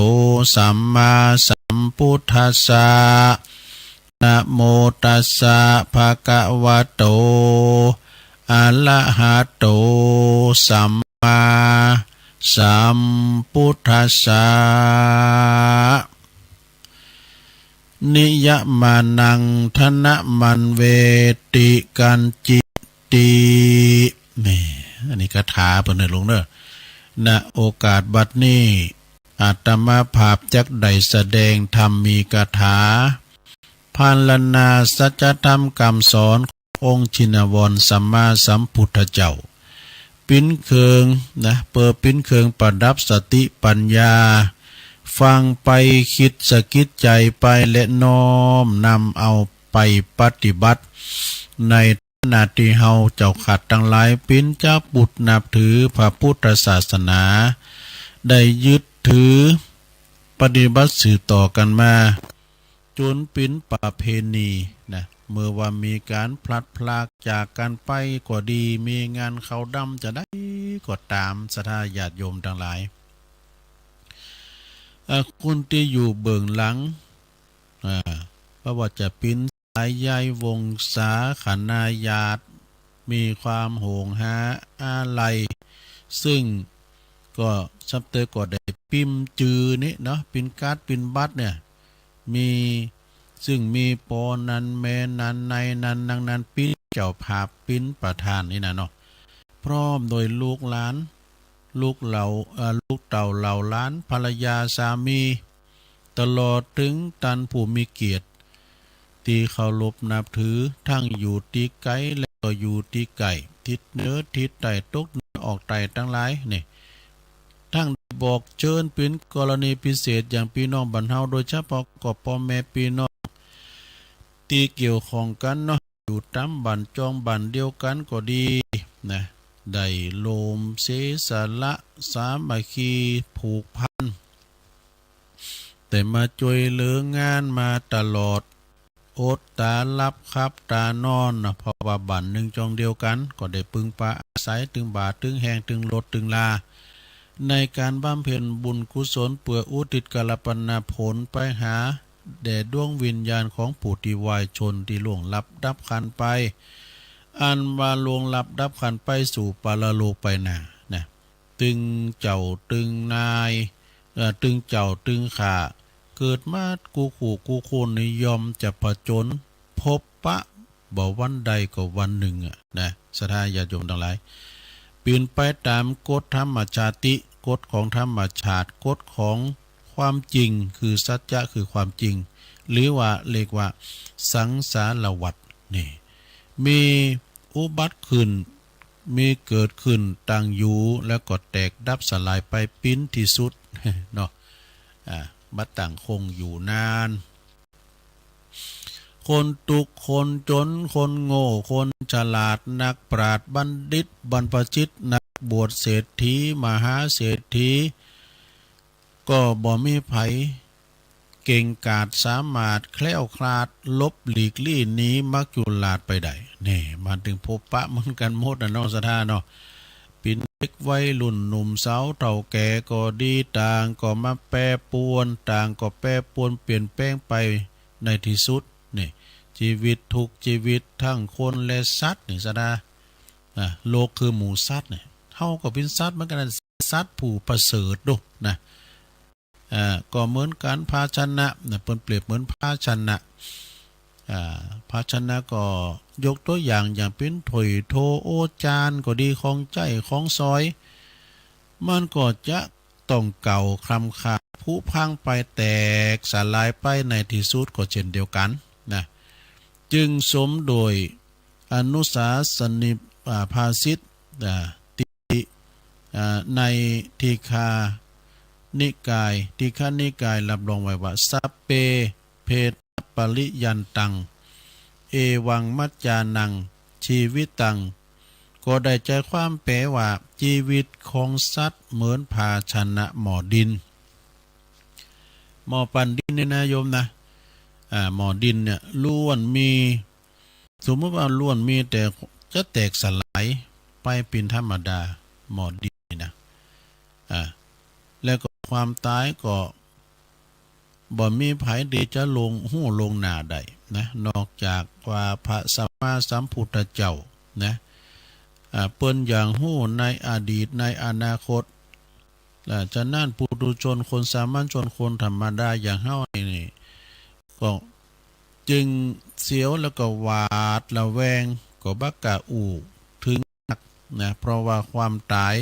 สัมมาสัมพุทธัสสะ นะโมตัสสะ ภะคะวะโต อะระหะโต สัมมาสัมพุทธัสสะ นิยะมานัง ทะนะมันเวติ กัญจิติ นี่ อันนี้คาถาเปิ้นเน่อลุงเน่อ ณ โอกาสบัดนี้ อาตมาภาพจักได้แสดงธรรมมีคาถา พรรณนาสัจธรรมกำสอนของ องค์ชินวรสัมมาสัมพุทธเจ้า เป๋นเครื่องนะ เปื้อเป๋นเครื่องประดับสติปัญญา ฟังไป กึ๊ดสะกิดใจ๋ไป และน้อมนำเอาไปปฏิบัติ ในฐานะตี้เฮาเจ้าข้าตังหลายเป๋นจาวปุทธนับถือพระปุทธศาสนา ได้ยึดถือปฏิบัติสืบต่อกั๋นมา จ๋นเป๋นประเพณีนะ เมื่อว่ามีก๋านพลัดพรากจากกั๋นไปก็ดี มีงานขาวดำจาใดก็ต๋าม ศรัทธาญาติโยมตังหลาย อ่า คนตี้อยู่เบื้องหลัง อ่า บ่ว่าจะเป๋นสายใย วงศา คณาญาติ มีความห่วงหาอาลัย เซิ่งก็ซับเตอก็ได้ปิมพ์จื้อนี้เนาะ เป๋นการ์ดเป๋นบัตรเนี่ย มี เซิ่งมีป้อนั้นแม่นั้นนายนั้นนางนั้นเป๋นเจ้าภาพเป๋นประธานนี่นะเนาะ พร้อมโดยลูกหลาน ลูกเหล่า เอ่อ ลูกเต้าเหล่าหลาน ภรรยาสามี ตลอดเถิงต้านผู้มีเกียรติ ตี้เคารพนับถือ ตึงอยู่ตี้ไก๋และก็อยู่ตี้ใก้ ทิศเหนือทิศใต้ ตกเหนือออกใต้ตังหลายนี่ ตึงได้บอกเจิญเป๋นกรณีพิเศษอย่างปี้น้องบ้านเฮา โดยเฉพาะก็ป้อแม่ปี้น้องตี้เกี่ยวข้องกั๋นเนาะ อยู่ต๋ามบ้านจ้องบ้านเดียวกั๋นก็ดีนะ ได้โลมเสสละสามัคคีผูกพัน ได้มาจ้วยเหลืองานมาตลอด อดต๋าหลับขับต๋านอนนะ เพราะว่าบ้านนึ่งจ้องเดียวกั๋น ก็ได้ปึงปาอาศัย ตึงบ่าตึงแฮง ตึงรถตึงลา ในก๋านบำเพ็ญบุญกุศล เปื้ออุทิศกัลปนาผลไปหา แด่ดวงวิญญาณของผู้ตี้วายชนตี้ล่วงลับดับขันธ์ไป อันว่าล่วงลับดับขันธ์ไปสู่ปรโลกไปหน้านะ ตึงเจ้าตึงนาย เอ่อ ตึงเจ้าตึงข้า เกิดมากู้คู่กู้คนนี่ย่อมจะผจญพบปะ บ่วันใดก็วันนึ่งอะนะ ศรัทธาญาติโยมตังหลาย เป๋นไปต๋ามกฎธรรมชาติ กฎของธรรมชาติ กฎของความจริง คือสัจจะ คือความจริง หรือว่าเรียกว่าสังสารวัฏนี่ มีอุบัติขึ้น มีเกิดขึ้นตั้งอยู่ แล้วก็แตกดับสลายไปเป๋นตี้สุดเนาะ อ่า บ่ตั้งคงอยู่นาน คนตุ๊กข์ คนจ๋น คนโง่ คนฉลาด นักปราชญ์ บัณฑิต บรรพชิต นักบวช เศรษฐี มหาเศรษฐี ก็บ่มีใผเก่งกาจสามารถแคล้วคลาด หลบหลีกลี้หนีมัจจุราชไปได้ นี่ มันตึงพบปะเหมือนกั๋นหมดนะน้องศรัทธาเนาะ เป๋นเด็กวัยรุ่นหนุ่มสาวเฒ่าแก่ก็ดี ต่างก็มาแปรปรวน ต่างก็แปรปรวนเปลี่ยนแปลงไปในตี้สุดนี่ ชีวิตทุกชีวิต ตึงคนและสัตว์นี่ศรัทธา อ่ะ โลกคือหมู่สัตว์นี่ เฮาก็เป๋นสัตว์เหมือนกั๋นนะ สัตว์ผู้ประเสริฐดูนะ อ่า ก็เหมือนกั๋น ภาชนะนะ เปิ้นเปรียบเหมือนภาชนะ อ่า ภาชนะก็ยกตั๋วอย่าง อย่างเป๋นถ้วยโถ โอ จานก็ดี ของใจ๊ของสอย มันก็จะต้องเก่าคลำคลาผุพังไป แตกสลายไปในตี้สุดก็เช่นเดียวกั๋นนะ จึงสมโดยอนุสาสนี อ่า ภาษิต อ่า ตี้ อ่า ในทีฆานิกาย ทีฆนิกายรับรองไว้ว่า สัพเพ เพทะปะริยันตัง เอวังมัจจานัง ชีวิตัง ก็ได้ใจ๋ความแปลว่า ชีวิตของสัตว์เหมือนภาชนะหม้อดิน หม้อปั้นดินนี่นะโยมนะ อ่า หม้อดินเนี่ยล้วนมี สมมุติว่าล้วนมีแต่จะแตกสลายไปเป๋นธรรมดา หม้อดินนี่นะ อ่า แล้วก็ความต๋ายก็บ่มีใผตี้จะลวงฮู้ล่วงหน้าได้นะ นอกจากว่าพระสัมมาสัมพุทธเจ้านะ อ่า เปิ้นอย่างฮู้ในอดีตในอนาคต อ่า ฉะนั้นปุถุชนคนสามัญชนคนธรรมดาอย่างเฮานี่ ก็จึงเสียวแล้วก็หวาดระแวง ก็บ่กล้าอู้เถิงนักนะ เพราะว่าความต๋าย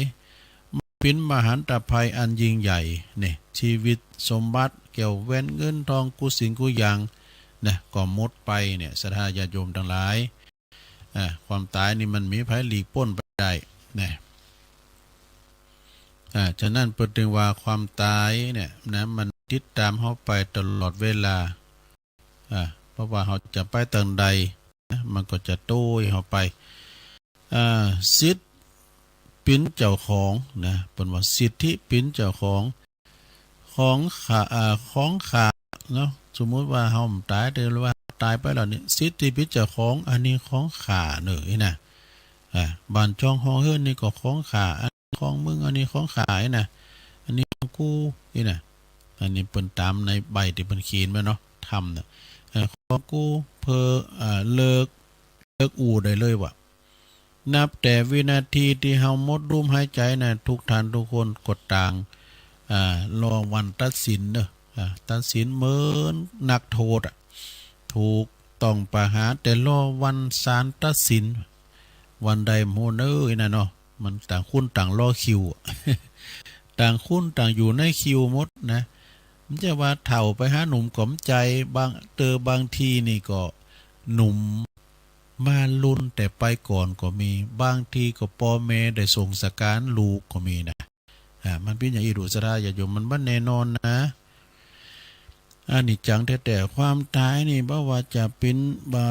มันเป๋นมหันตภัยอันยิ่งใหญ่นี่ ชีวิตสมบัติแก้วแหวนเงินทองกู้สิ่งกู้อย่างนะ ก็หมดไปเนี่ย ศรัทธาญาติโยมตังหลาย อ่า ความต๋ายนี่มันบ่มีใผหลีกป๊นไปได้นะ อ่า ฉะนั้นเปิ้นจึงว่าความต๋ายเนี่ยนะ มันติดต๋ามเฮาไปตลอดเวลา อ่า บ่ว่าเฮาจะไปตางใดนะ มันก็จะโต้ยเฮาไป อ่า สิทธิ์เป๋นเจ้าของนะ เปิ้นว่าสิทธิเป๋นเจ้าของ ของข้า อ่า ของข้าเนาะ สมมุติว่าเฮาต๋าย แต่ว่าต๋ายไปแล้วนี่ สิทธิเป๋นเจ้าของ อันนี้ของข้าเน่อ อี้นะ อ่า บ้านจ้องฮองเฮือนนี่ก็ของข้า อันนี้ของมึง อันนี้ของข้า อี้นะ อันนี้ของกู อี้นะ อันนี้เปิ้นต๋ามในใบตี้เปิ้นเขียนมาเนาะ ธรรมน่ะ เอ่อ ของกู เผลอ อ่า เลิก เลิกอู้ได้เลยว่า นับแต่วินาทีตี้เฮาหมดลมหายใจ๋นะ ทุกท่านทุกคนก็ต่าง อ่า รอวันตัดสินเนาะ อ่า ตัดสินเหมือนนักโทษอะ ถูกต้องประหาร แต่รอวันศาลตัดสิน วันใดบ่ฮู้เน่อ อี้นะเนาะ มันต่างคนต่างรอคิวอะ ต่างคนต่างอยู่ในคิวหมดนะ บ่ใจ้ว่าเฒ่าไปหาหนุ่มก็บ่ใจ้ บางเตื้อบางทีนี่ก็หนุ่มมาลุ่นแต่ไปก่อนก็มี บางทีก็ป้อแม่ได้ส่งสการลูกก็มีนะ อ่า มันเป๋นอย่างอี้ดูศรัทธาญาติโยม มันบ่แน่นอนนะ อนิจจังแต๊ๆ ความต๋ายนี่บ่ว่าจะเป๋น บ่า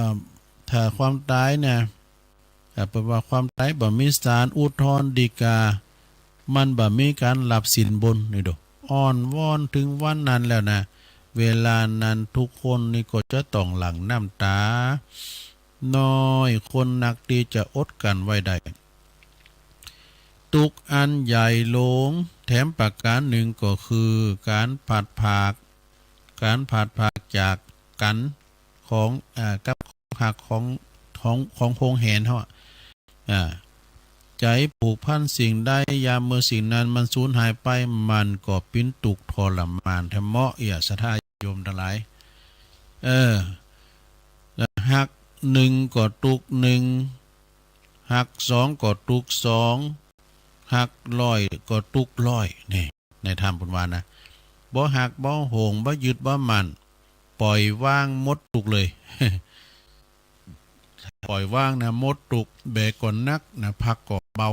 ถ้าความต๋ายนะ อ่า เปิ้นว่าความต๋ายบ่มีศาลอุทธรณ์ฎีกา มันบ่มีก๋านหลับสินบน นี่ดู อ้อนวอนเถิงวันนั้นแล้วนะ เวลานั้นทุกคนนี่ก็จะต้องหลั่งน้ำต๋า น้อยคนนักตี้จะอดกลั้นไว้ได้ ตุ๊กข์อันใหญ่หลวง แถมประก๋านนึ่งก็คือก๋านพลัดพราก ก๋านพลัดพรากจากกั๋น ของ อ่า กับของฮักของ ของ ของหวงแหนเฮาอะ อ่า ใจ๋ผูกพันสิ่งใด ยามเมื่อสิ่งนั้นมันสูญหายไป มันก็เป๋นตุ๊กข์ทรมานแท้เนาะ เอียะ ศรัทธาญาติโยมตังหลาย เออ ฮักนึ่งก็ตุ๊กข์นึ่ง ฮักสองก็ตุ๊กข์สอง ฮักร้อยก็ตุ๊กข์ร้อย นี่ ในธรรมเปิ้นว่านะ บ่ฮักบ่หวง บ่ยึดบ่มั่น ปล่อยวางหมดตุ๊กข์เลย ปล่อยวางนะ หมดตุ๊กข์ แบกก็หนักนะ พักก็เบา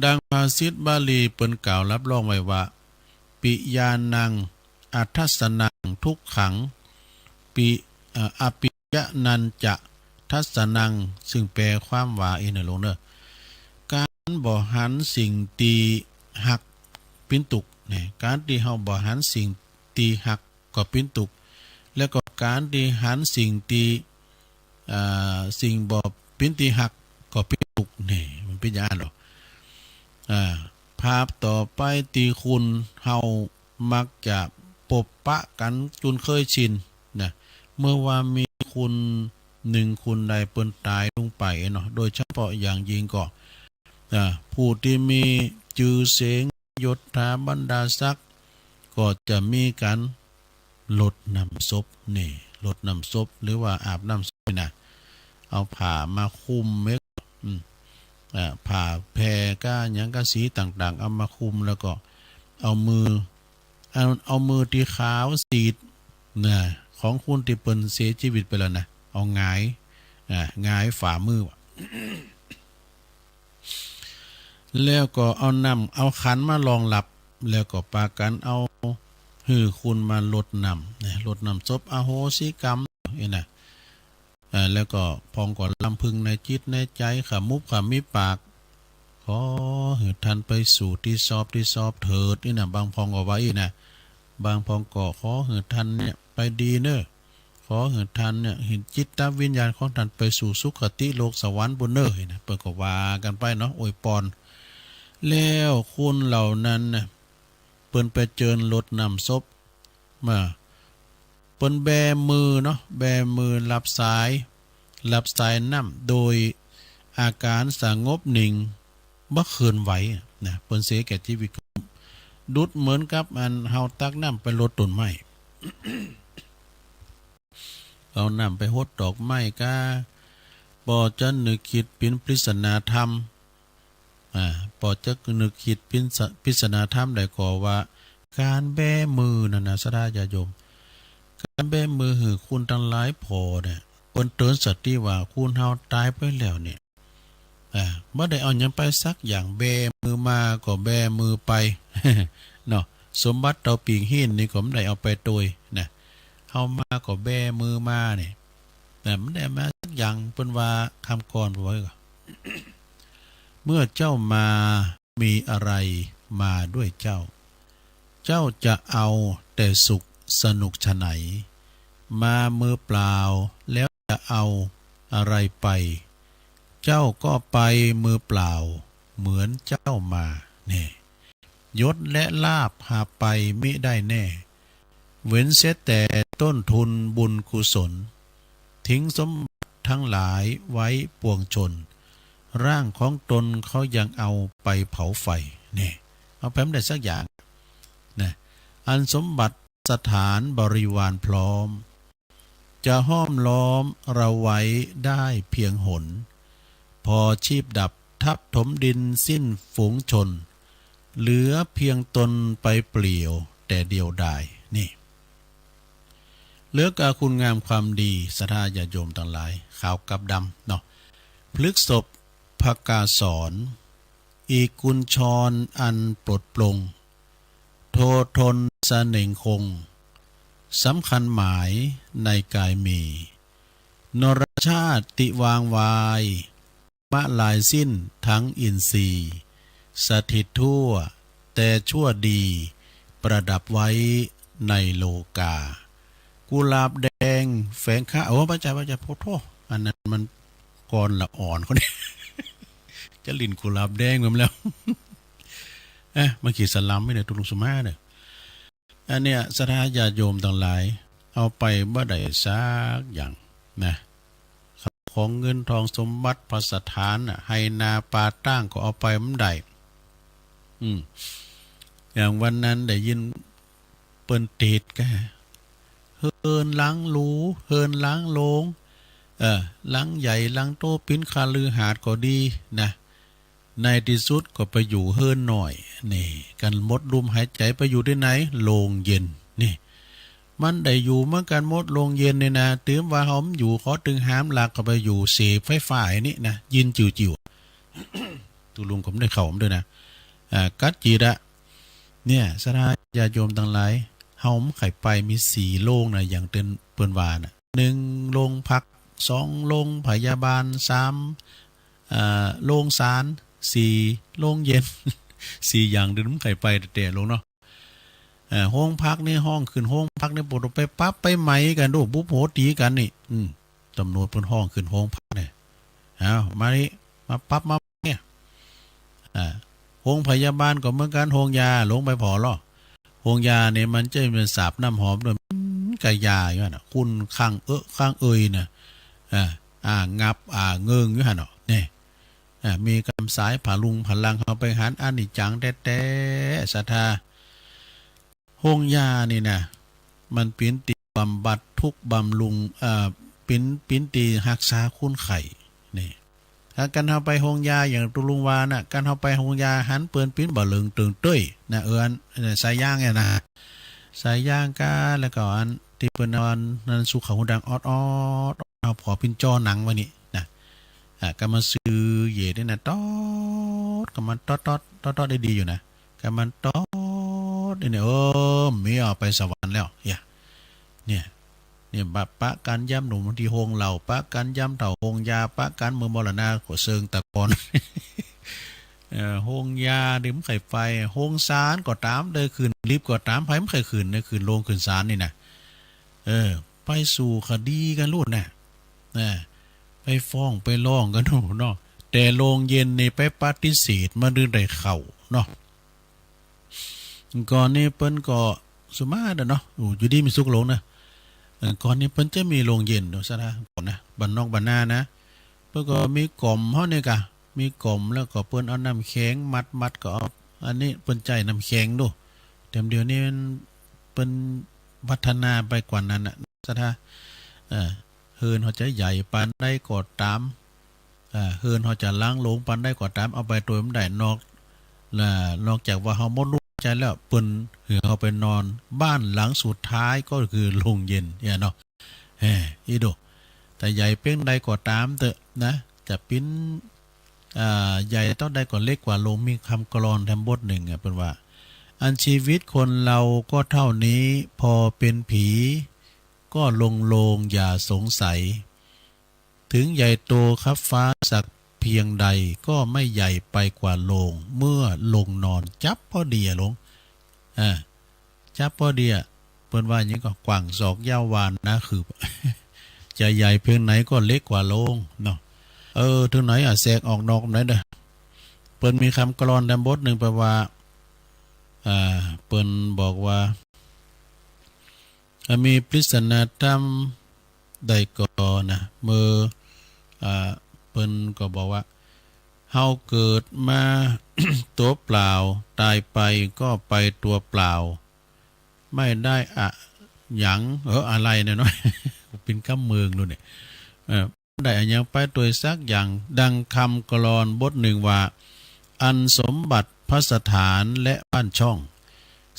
ดังภาษิตบาลีเปิ้นกล่าวรับรองไว้ว่า ปิญญาณัง อัทัสสะนัง ทุกขัง ปิ เอ่อ อปิญญาณัญจะ ทัสสะนัง ซึ่งแปลความว่า อี้นะหลวงเน่อ ก๋านบ่หันสิ่งตี้ฮักเป๋นตุ๊กข์ นี่ ก๋านตี้เฮาบ่หันสิ่งตี้ฮักก็เป๋นตุ๊กข์ แล้วก็ก๋านตี้หันสิ่งตี้ อ่า สิ่งบ่เป๋นตี้ฮักก็เป๋นตุ๊กข์ นี่ มันเป๋นอย่างนั้นเหรอ อ่า ภาพต่อไปตี้คนเฮา มักจะปบปะกั๋นจุนเคยชินนะ เมื่อว่ามีคนนึ่งคนใดเปิ้นต๋ายลงไปเนาะ โดยเฉพาะอย่างยิ่งก็ อ่า ผู้ตี้มีจื้อเสียง ยศถาบรรดาศักดิ์ ก็จะมีก๋านรดน้ำศพ นี่ รดน้ำศพ หรือว่าอาบน้ำศพนะ เอาผ้ามาคลุมไว้ อืม อ่า ผ้าแพรก้าหยังก้าสีต่างๆ เอามาคลุม แล้วก็เอามือ เอา เอามือตี้ขาวสีดนะ ของคนตี้เปิ้นเสียจีวิตไปแล้วนะ เอาหงาย อ่า หงายฝ่ามือ แล้วก็เอาน้ำ เอาขันมารองรับ แล้วก็ปากั๋นเอาหื้อคนมารดน้ำนะ รดน้ำศพ อโหสิกรรม อี้นะ อ่า แล้วก็พ่องก็รำพึงในจิตในใจ๋ ขมุบขมิบปาก ขอหื้อต้านไปสู่ตี้ชอบตี้ชอบเถิด อี้นะ บางพ่องก็ว่าอี้นะ บางพ่องก็ขอหื้อต้านเนี่ยไปดีเน่อ ขอหื้อต้านเนี่ย หื้อจิตวิญญาณของต้านไปสู่สุคติโลกสวรรค์ปู้นเน่อ อี้นะ เปิ้นก็ว่ากั๋นไปเนาะ อวยปอน แล้วคนเหล่านั้นนะ เปิ้นไปเจิญรดน้ำศพ มา เปิ้นแบมือเนาะ แบมือรับสาย รับสายน้ำ โดยอาก๋านสงบนิ่ง บ่เคลื่อนไหวนะ เปิ้นเสียแก่จีวิต ดุจเหมือนกับอันเฮาตักน้ำไปรดต้นไม้ เอาน้ำไปหดดอกไม้ก้า ปอจะนึกคิดเป๋นปริศนาธรรม อ่า ปอจะนึกคิดปริศ- ปริศนาธรรมได้ก่อว่า ก๋านแบมือนั่นนะ ศรัทธาญาติโยม ก๋านแบมือหื้อคนตังหลายผ่อเนี่ย เปิ้นเตื๋อนสติว่า คนเฮาต๋ายไปแล้วเนี่ย อ่า บ่ได้เอาหยังไปสักอย่าง แบมือมาก็แบมือไป เนาะ สมบัติเต้าปิงหิ้นนี่ก็บ่ได้เอาไปตวยนะ เฮามาก็แบมือมาเนี่ย นะ บ่ได้มาสักอย่าง เปิ้นว่าคำกลอนเปิ้นว่า เมื่อเจ้ามา มีอะไรมาด้วยเจ้า เจ้าจะเอาแต่สุขสนุกไฉน มามือเปล่าแล้วจะเอาอะไรไป เจ้าก็ไปมือเปล่าเหมือนเจ้ามา นี่ ยศและลาภหาไปมิได้แน่ เว้นเสียแต่ต้นทุนบุญกุศล ทิ้งสมบัติทั้งหลายไว้ปวงชน ร่างของตนเขายังเอาไปเผาไฟ นี่ เอาไปบ่ได้สักอย่าง นะ อันสมบัติสถานบริวารพร้อม จะห้อมล้อมเราไว้ได้เพียงหน พอชีพดับทับถมดินสิ้นฝูงชน เหลือเพียงตนไปเปลี่ยวแต่เดียวดาย นี่ เหลือกาคุณงามความดี ศรัทธาญาติโยมตังหลาย ขาวกับดำเนาะ พฤกษภกาสร อีกกุญชรอันปลดปลง โททนเสน่งคง สำคัญหมายในกายมี นรชาติวางวาย มะลายสิ้นทั้งอินทรีย์ สถิตทั่วแต่ชั่วดี ประดับไว้ในโลกา กุหลาบแดงแฝงข้า โอ้ พระเจ้า พระเจ้า โพธิ์โธ่ อันนั้นมันกลอนละอ่อนคนนี้ จะหลิ้นกุหลาบแดงไปแล้ว เอ๊ะ มาขีดสลัมไม่ได้ ตุลุงสุมาเด้อ อันเนี้ย ศรัทธาญาติโยมตังหลาย เอาไปบ่ได้สักอย่างนะ ข้าวของเงินทองสมบัติภัสถานน่ะ ไฮ่นาป่าตางก็เอาไปบ่ได้ อืม อย่างวันนั้นได้ยินเปิ้นเทศน์กา เฮือนหลังหรู เฮือนหลังโล่ง เออ หลังใหญ่หลังโต เป๋นคฤหาสน์ก็ดีนะ ในตี้สุดก็ไปอยู่เฮือนน้อย นี่ กั๋นหมดลมหายใจ๋ ไปอยู่ตี้ไหน โฮงเย็น นี่ มันได้อยู่เหมือนกั๋นหมด โฮงเย็นนี่นะ เถิงว่าเฮาบ่อยู่ ขอตึงหามหลักก็ไปอยู่เสพไฟฟ้าอันนี้นะ ยินจิ๋วๆ ตุลุงก็บ่ได้เข้าด้วยนะ อ่า กั๊ดจิตอะ เนี่ย ศรัทธาญาติโยมตังหลาย เฮาบ่ใค่ไป มีสี่โฮงนะ อย่างเปิ้น เปิ้นว่าน่ะ หนึ่งโฮงพัก สองโฮงพยาบาล สาม เอ่อ โฮงศาล สี่โฮงเย็น สี่อย่างเปิ้นบ่ใค่ไปแต๊ๆ ลงเนาะ เอ่อ โฮงพักนี่ ฮ้องขึ้นโฮงพักนี่ บ่ต้องไปปรับไปไหมกั๋นดู บุบโหตีกั๋นนี่ อืม ต๋ำรวจเปิ้นฮ้องขึ้นโฮงพักเนี่ย เอา มานี่ มาปรับมาเนี่ย อ่า โฮงพยาบาลก็เหมือนกั๋น โฮงยา ลงไปผ่อลอ โฮงยานี่มันจะมีสาบน้ำหอมด้วย มันก็ยาอยู่หั้นน่ะ ขุ่นคังเอะคังเอยน่ะ อ่า อ่า งับ อ่า เงิงอยู่หั้นเนาะ นี่ อ่า มีกำสายผะลุงผะลัง เฮาไปหันอนิจจังแต๊ๆ ศรัทธา โฮงยานี่นะ มันเป๋นตี้บำบัดทุกข์บำรุง เอ่อ เป๋น เป๋นตี้ฮักษาคนไข้ นี่ ถ้ากั๋นเฮาไปโฮงยาอย่างตุลุงว่าน่ะ กั๋นเฮาไปโฮงยาหันเปิ้นปิ้นบ่าเหลิงเติงเต้ยนะ เอิ้น เอ่อ สายยางเนี่ยนะ สายยางกา แล้วก็อันตี้เปิ้นเอาอันนั้นสุขะหูดังออดๆ เอาผ่อปิ้นจ้อหนังไว้นี่นะ อ่ะ ก็มาซื่อเหยียดนี่นะ ต๊อด ก็มันต๊อดๆ ต๊อดๆ ได้ดีอยู่นะ ก็มันต๊อดนี่เนี่ย เออ เมียเอาไปสวรรค์แล้ว เนี่ย เนี่ย เนี่ย ปะ ปะกั๋นยามหนุ่มตี้โฮงเหล้า ปะกั๋นยามเฒ่าโฮงยา ปะกั๋นเมื่อมรณาก็เซิงตะกอน เอ่อ โฮงยานี่บ่ใค่ไป โฮงศาลก็ต๋าม ได้ขึ้นลิฟต์ก็ต๋าม ใผบ่ใค่ขึ้น ได้ขึ้นโฮงขึ้นศาลนี่นะ เออ ไปสู้คดีกั๋นโลดน่ะ นะ ไปฟ้องไปร้องกั๋นโลดเนาะ แต่โฮงเย็นนี่ไปปฏิเสธ มันจึงได้เข้าเนาะ ก่อนนี้เปิ้นก็สุมาเด้อเนาะ โอ้ อยู่ดีมีสุขลงนะ เออ ก่อนนี้เปิ้นจะมีโฮงเย็นเนาะ ศรัทธา ก่อนนะ บ้านนอกบ้านนานะ เปิ้นก็มีก๋อมเฮานี่กา มีก๋อมแล้วก็เปิ้นเอาน้ำแข็งมัดๆ ก็เอา อันนี้เปิ้นใจ๊น้ำแข็งดู แต่เดี๋ยวนี้มัน เปิ้นพัฒนาไปกว่านั้นน่ะ ศรัทธา เอ่อ เฮือนเฮาจะใหญ่ปานใดก็ต๋าม เอ่อ เฮือนเฮาจะหลังโล่งปานใดก็ต๋าม เอาไปตวยบ่ได้ นอก และนอกจากว่าเฮาหมดลมหายใจ๋แล้ว เปิ้นหื้อเฮาไปนอน บ้านหลังสุดท้ายก็คือโฮงเย็นเนี่ยเนาะ แฮ่ อีโด แต่ใหญ่เปียงใดก็ต๋ามเต๊อะนะ จะเป๋น อ่า ใหญ่เต้าใดก็เล็กกว่าโลง มีกำกลอนแถมบทนึ่งอะ เปิ้นว่า อันชีวิตคนเฮาก็เต้านี้ ผ่อเป๋นผีก็ลงโลงอย่าสงสัย เถิงใหญ่โตคับฟ้าสักเปียงใด ก็ไม่ใหญ่ไปกว่าโลง เมื่อลงนอน จั๊บพอดีอะโลง อ่า จั๊บพอดีอะ เปิ้นว่าหยังก็กว้างศอกยาววาหน้าคืบ จะใหญ่เปียงไหนก็เล็กกว่าโลงเนาะ เออ เถิงไหนอะ แสกออกนอกไหนเด้อ เปิ้นมีกำกลอนแถมบทนึ่ง เปิ้นว่า อ่า เปิ้นบอกว่า อ่า มีปริศนาธรรมใดก่อนะ เมื่อ อ่า เปิ้นก็บอกว่า เฮาเกิดมา ตั๋วเปล่า ต๋ายไปก็ไปตั๋วเปล่า ไม่ได้อะหยัง เออ อะไรเนี่ยเนาะ เป๋นกำเมืองลูกเนี่ย เออ ได้อะหยังไปตวยสักอย่าง ดังกำกลอนบทนึ่งว่า อันสมบัติภัสถานและบ้านช่อง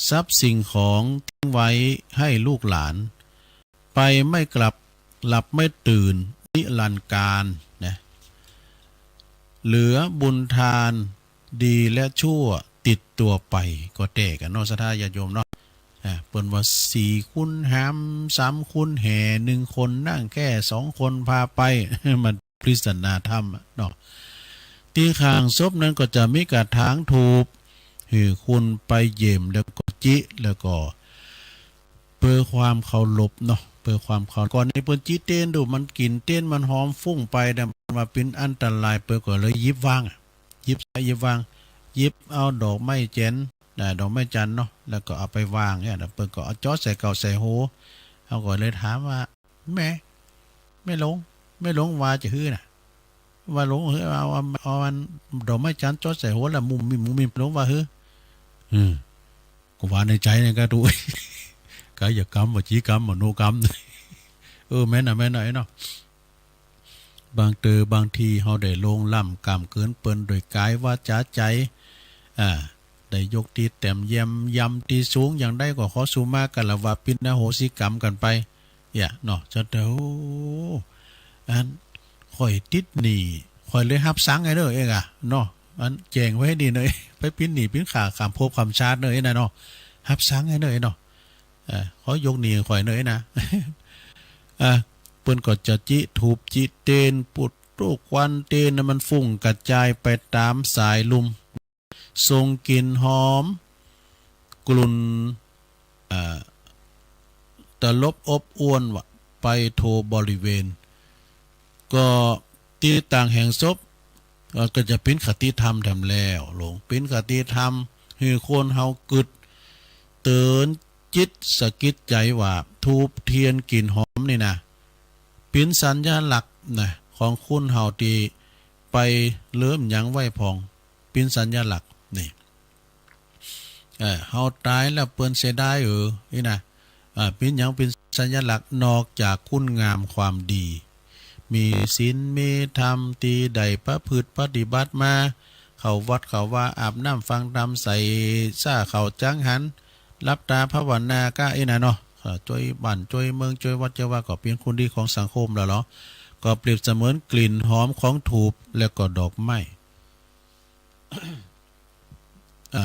ทรัพย์สิ่งของทิ้งไว้ให้ลูกหลาน ไปไม่กลับ หลับไม่ตื่น นิรันดร์กาลนะ เหลือบุญทานดีและชั่วติดตั๋วไป ก็แต๊กั๋นเนาะ ศรัทธาญาติโยมเนาะ อ่า เปิ้นว่าสี่คูณหาม สามคูณแห่ นึ่งคนนั่งแค่สองคนพาไป มันปริศนาธรรมอะเนาะ ตี้ข้างศพนั้นก็จะมีกระถางธูป หื้อคนไปเยี่ยมแล้วก็จิ แล้วก็ เปื้อความเคารพเนาะ เปื้อความเคารพ ก่อนนี้เปิ้นจิเตียนดู มันกลิ่นเตียนมันหอมฟุ้งไป แต่ว่าเป๋นอันตราย เปิ้นก็เลยหยิบวางอะ หยิบใส่หยิบวาง หยิบเอาดอกไม้แจน อ่า ดอกไม้จันทร์เนาะ แล้วก็เอาไปวางเนี่ยนะ เปิ้นก็เอาจ๊อดใส่เก้าใส่โห เฮาก็เลยถามว่า แม่ แม่หลวง แม่หลวงว่าจะหื้อน่ะ ว่าหลวงหื้อ เอา เอา เอาอันดอกไม้จันทร์จ๊อดใส่หัวแล้ว มุ่มมิ่มมุ่มมิ่ม หลวงว่าหื้อ อืม ก็ว่าในใจ๋เนี่ย กาตู กายกรรม วจีกรรม มโนกรรม เออ แม่นน่ะ แม่นน่ะ ไอ้เนาะ บางเตอ บางทีเฮาได้ล่วงล้ำก้ำเกินเปิ้นโดยก๋ายวาจ๋าใจ๋ อ่า ได้ยกตี้แต้มเยี่ยมยำตี้สูง อย่างใดก็ขอสุมากัลวะ ปิณณโหสิกรรมกั๋นไป เนี่ยเนาะ จะเตอ โอ้ อัน ข้อยติดหนี้ ข้อยเลยฮับสังไอ้เน่อเองอะเนาะ อันแจ้งไว้ดีเน่อ ไปปินหนี้ปินขาข้ามภพข้ามชาติเน่อไอ้น่ะเนาะ ฮับสังไอ้เน่อเนาะ เอ่อ ขอยกหนี้ข้อยเน่อไอ้น่ะ อ่ะ เปิ้นก็จะจิธูปจิเตียน ปุดธูปควันเตียนน่ะ มันฟุ้งกระจายไปต๋ามสายลุ่ม ส่งกลิ่นหอม กลุ่น อ่า ตลบอบอวลวะ ไปทั่วบริเวณ ก็ตี้ต่างแห่งศพ เอ่อ ก็จะเป๋นคติธรรมแถมแล้ว หลวง เป๋นคติธรรม หื้อคนเฮากึ๊ดเตือนจิตสะกิดใจ๋ว่า ธูปเตียนกลิ่นหอมนี่นะ เป๋นสัญลักษณ์นะ ของคนเฮาตี้ไปเลิมหยังไว้พ่อง เป๋นสัญลักษณ์นี่ เออ เฮาต๋ายแล้วเปิ้นเสียดาย เออ นี่นะ อ่า เป๋นหยังเป๋นสัญลักษณ์ นอกจากคุณงามความดี มีศีลมีธรรมตี้ได้ประพฤติปฏิบัติมา เข้าวัดเข้าวา อาบน้ำฟังธรรม ใส่ซ่าเข้าจังหัน หลับต๋าภาวนาก้า อี้น่ะเนาะ เอ่อ จ้วยบ้านจ้วยเมือง จ้วยวัดจ้วยว่า ก็เป๋นคนดีของสังคมแล้วเหรอ ก็เปรียบเสมือนกลิ่นหอมของธูปและก็ดอกไม้ อ่า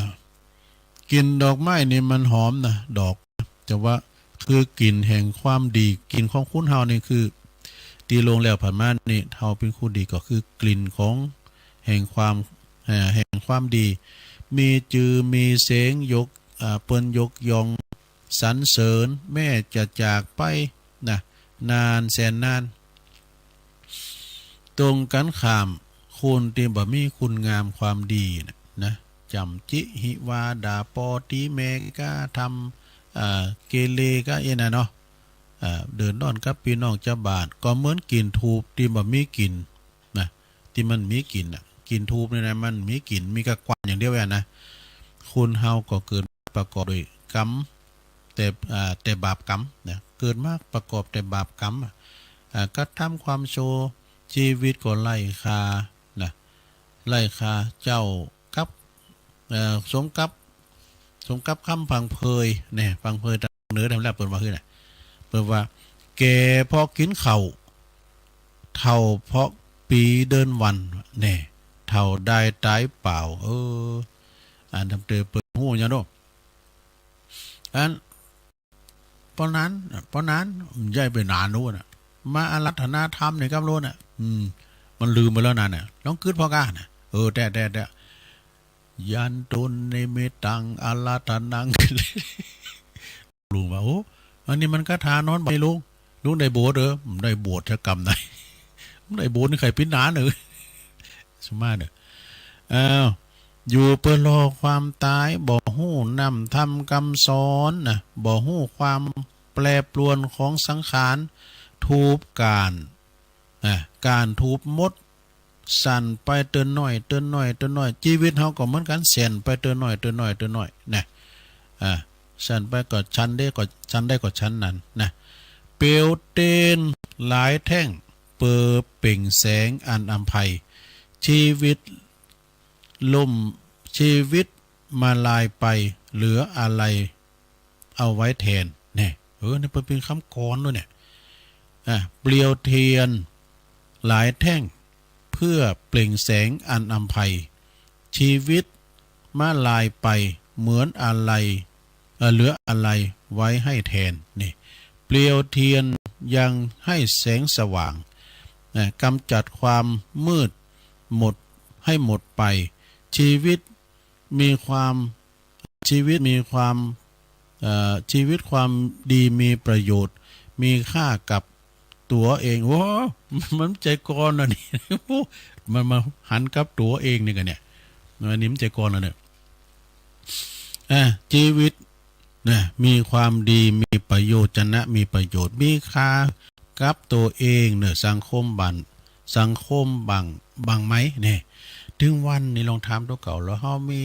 กลิ่นดอกไม้นี่มันหอมนะ ดอก แต่ว่าคือกลิ่นแห่งความดี กลิ่นของคนเฮานี่คือ ตี้ล่วงแล้วผ่านมานี่ เฮาเป๋นคนดีก็คือกลิ่นของแห่งความ เอ่อ แห่งความดี มีจือมีเสียงยก อ่า เปิ้นยกย่องสรรเสริญ แม้จะจากไปนะ นานแสนนาน ตรงกั๋นข้าม คนตี้บ่มีคุณงามความดีน่ะนะ จ๋ำจิหิวา ด่าป้อตีแม่ก้า ทำ อ่า เกเรก้า อี้น่ะเนาะ อ่า เดือดร้อนกับปี้น้องจาวบ้าน ก็เหมือนกลิ่นธูปตี้บ่มีกลิ่นนะ ตี้มันมีกลิ่นน่ะ กลิ่นธูปนี่นะ มันมีกลิ่น มีก้าควันอย่างเดียวอะนะ คนเฮาก็เกิดประกอบด้วยก๋รรม แต่ อ่า แต่บาปก๋รรมนะ เกิดมาประกอบแต่บาปก๋รรม อ่า กระทำความชั่ว ชีวิตก็ไร้ค่านะ ไร้ค่า เจ้ากับ เอ่อ สมกับ สมกับคำพังเพยเนี่ย พังเพยตางเหนือแถมแล้ว เปิ้นว่าหื้อน่ะ เปิ้นว่า แก่เพราะกิ๋นข้าว เฒ่าเพราะปี๋เดือนวัน แน่ เฒ่าได้ต๋ายเปล่า เออ อันตำเตอเปิ้นฮู้หยังเนาะ อัน ป้อนั้น ป้อนั้น บ่ใจ้ไปนานโน้นน่ะ มาอาราธนาธรรมนี่ก้ำโลนน่ะ อืม มันลืมไปแล้วนั่นน่ะ ลองกึ๊ดผ่อก้าน่ะ เออ แต๊ แต๊ แต๊ ยันตุนิมิตตังอาราธนัง ลุงว่า โอ้ อันนี้มันคาถานอนบ่ายลุง ลุงได้บวชเหรอ บ่ได้บวชสักกำใด บ่ได้บวชนี่ใค่ปิ๊นหนานเหรอ สุมาเน่อ อ้าว อยู่เปื้อรอความต๋าย บ่ฮู้นำธรรมกำสอนน่ะ บ่ฮู้ความแปรปรวนของสังขาร ถูปก๋าน นะ ก๋านถูปมด สั่นไปเตื้อน้อย เตื้อน้อย เตื้อน้อย จีวิตเฮาก็เหมือนกั๋น สั่นไปเตื้อน้อย เตื้อน้อย เตื้อน้อย นะ อ่า สั่นไปก็ฉันใดก็ ฉันใดก็ฉันนั้น นะ เปลวเตียนหลายแท่ง เปิดเปล่งแสงอันอำไพ ชีวิตล่ม ชีวิตมาลายไป เหลืออะไรเอาไว้แทน แน่ เออ นี่เปิ้นเป๋นกำกลอนโน้นเนี่ย อ่ะ เปลวเตียนหลายแท่ง เพื่อเปล่งแสงอันอำไพ ชีวิตมาลายไป เหมือนอะไร เอ่อ เหลืออะไรไว้ให้แทน นี่ เปลวเตียนยังให้แสงสว่าง นะ กำจัดความมืดหมด ให้หมดไป ชีวิตมีความ ชีวิตมีความ เอ่อ ชีวิตความดีมีประโยชน์ มีค่ากับตั๋วเอง โอ้ มันใจ๋กลอนนะนี่ มันมาหันกับตั๋วเองนี่กั๋นเนี่ย อันนี้มันใจ๋กลอนนะเนี่ย อ่ะ ชีวิต นะ มีความดี มีประโยชน์ จะนะ มีประโยชน์ มีค่ากับตั๋วเองเน่อ สังคมบ้าน สังคมบ้าง บ้างไหม แน่ ตึงวันนี้ลองถามตั๋วเก่า แล้วเฮามี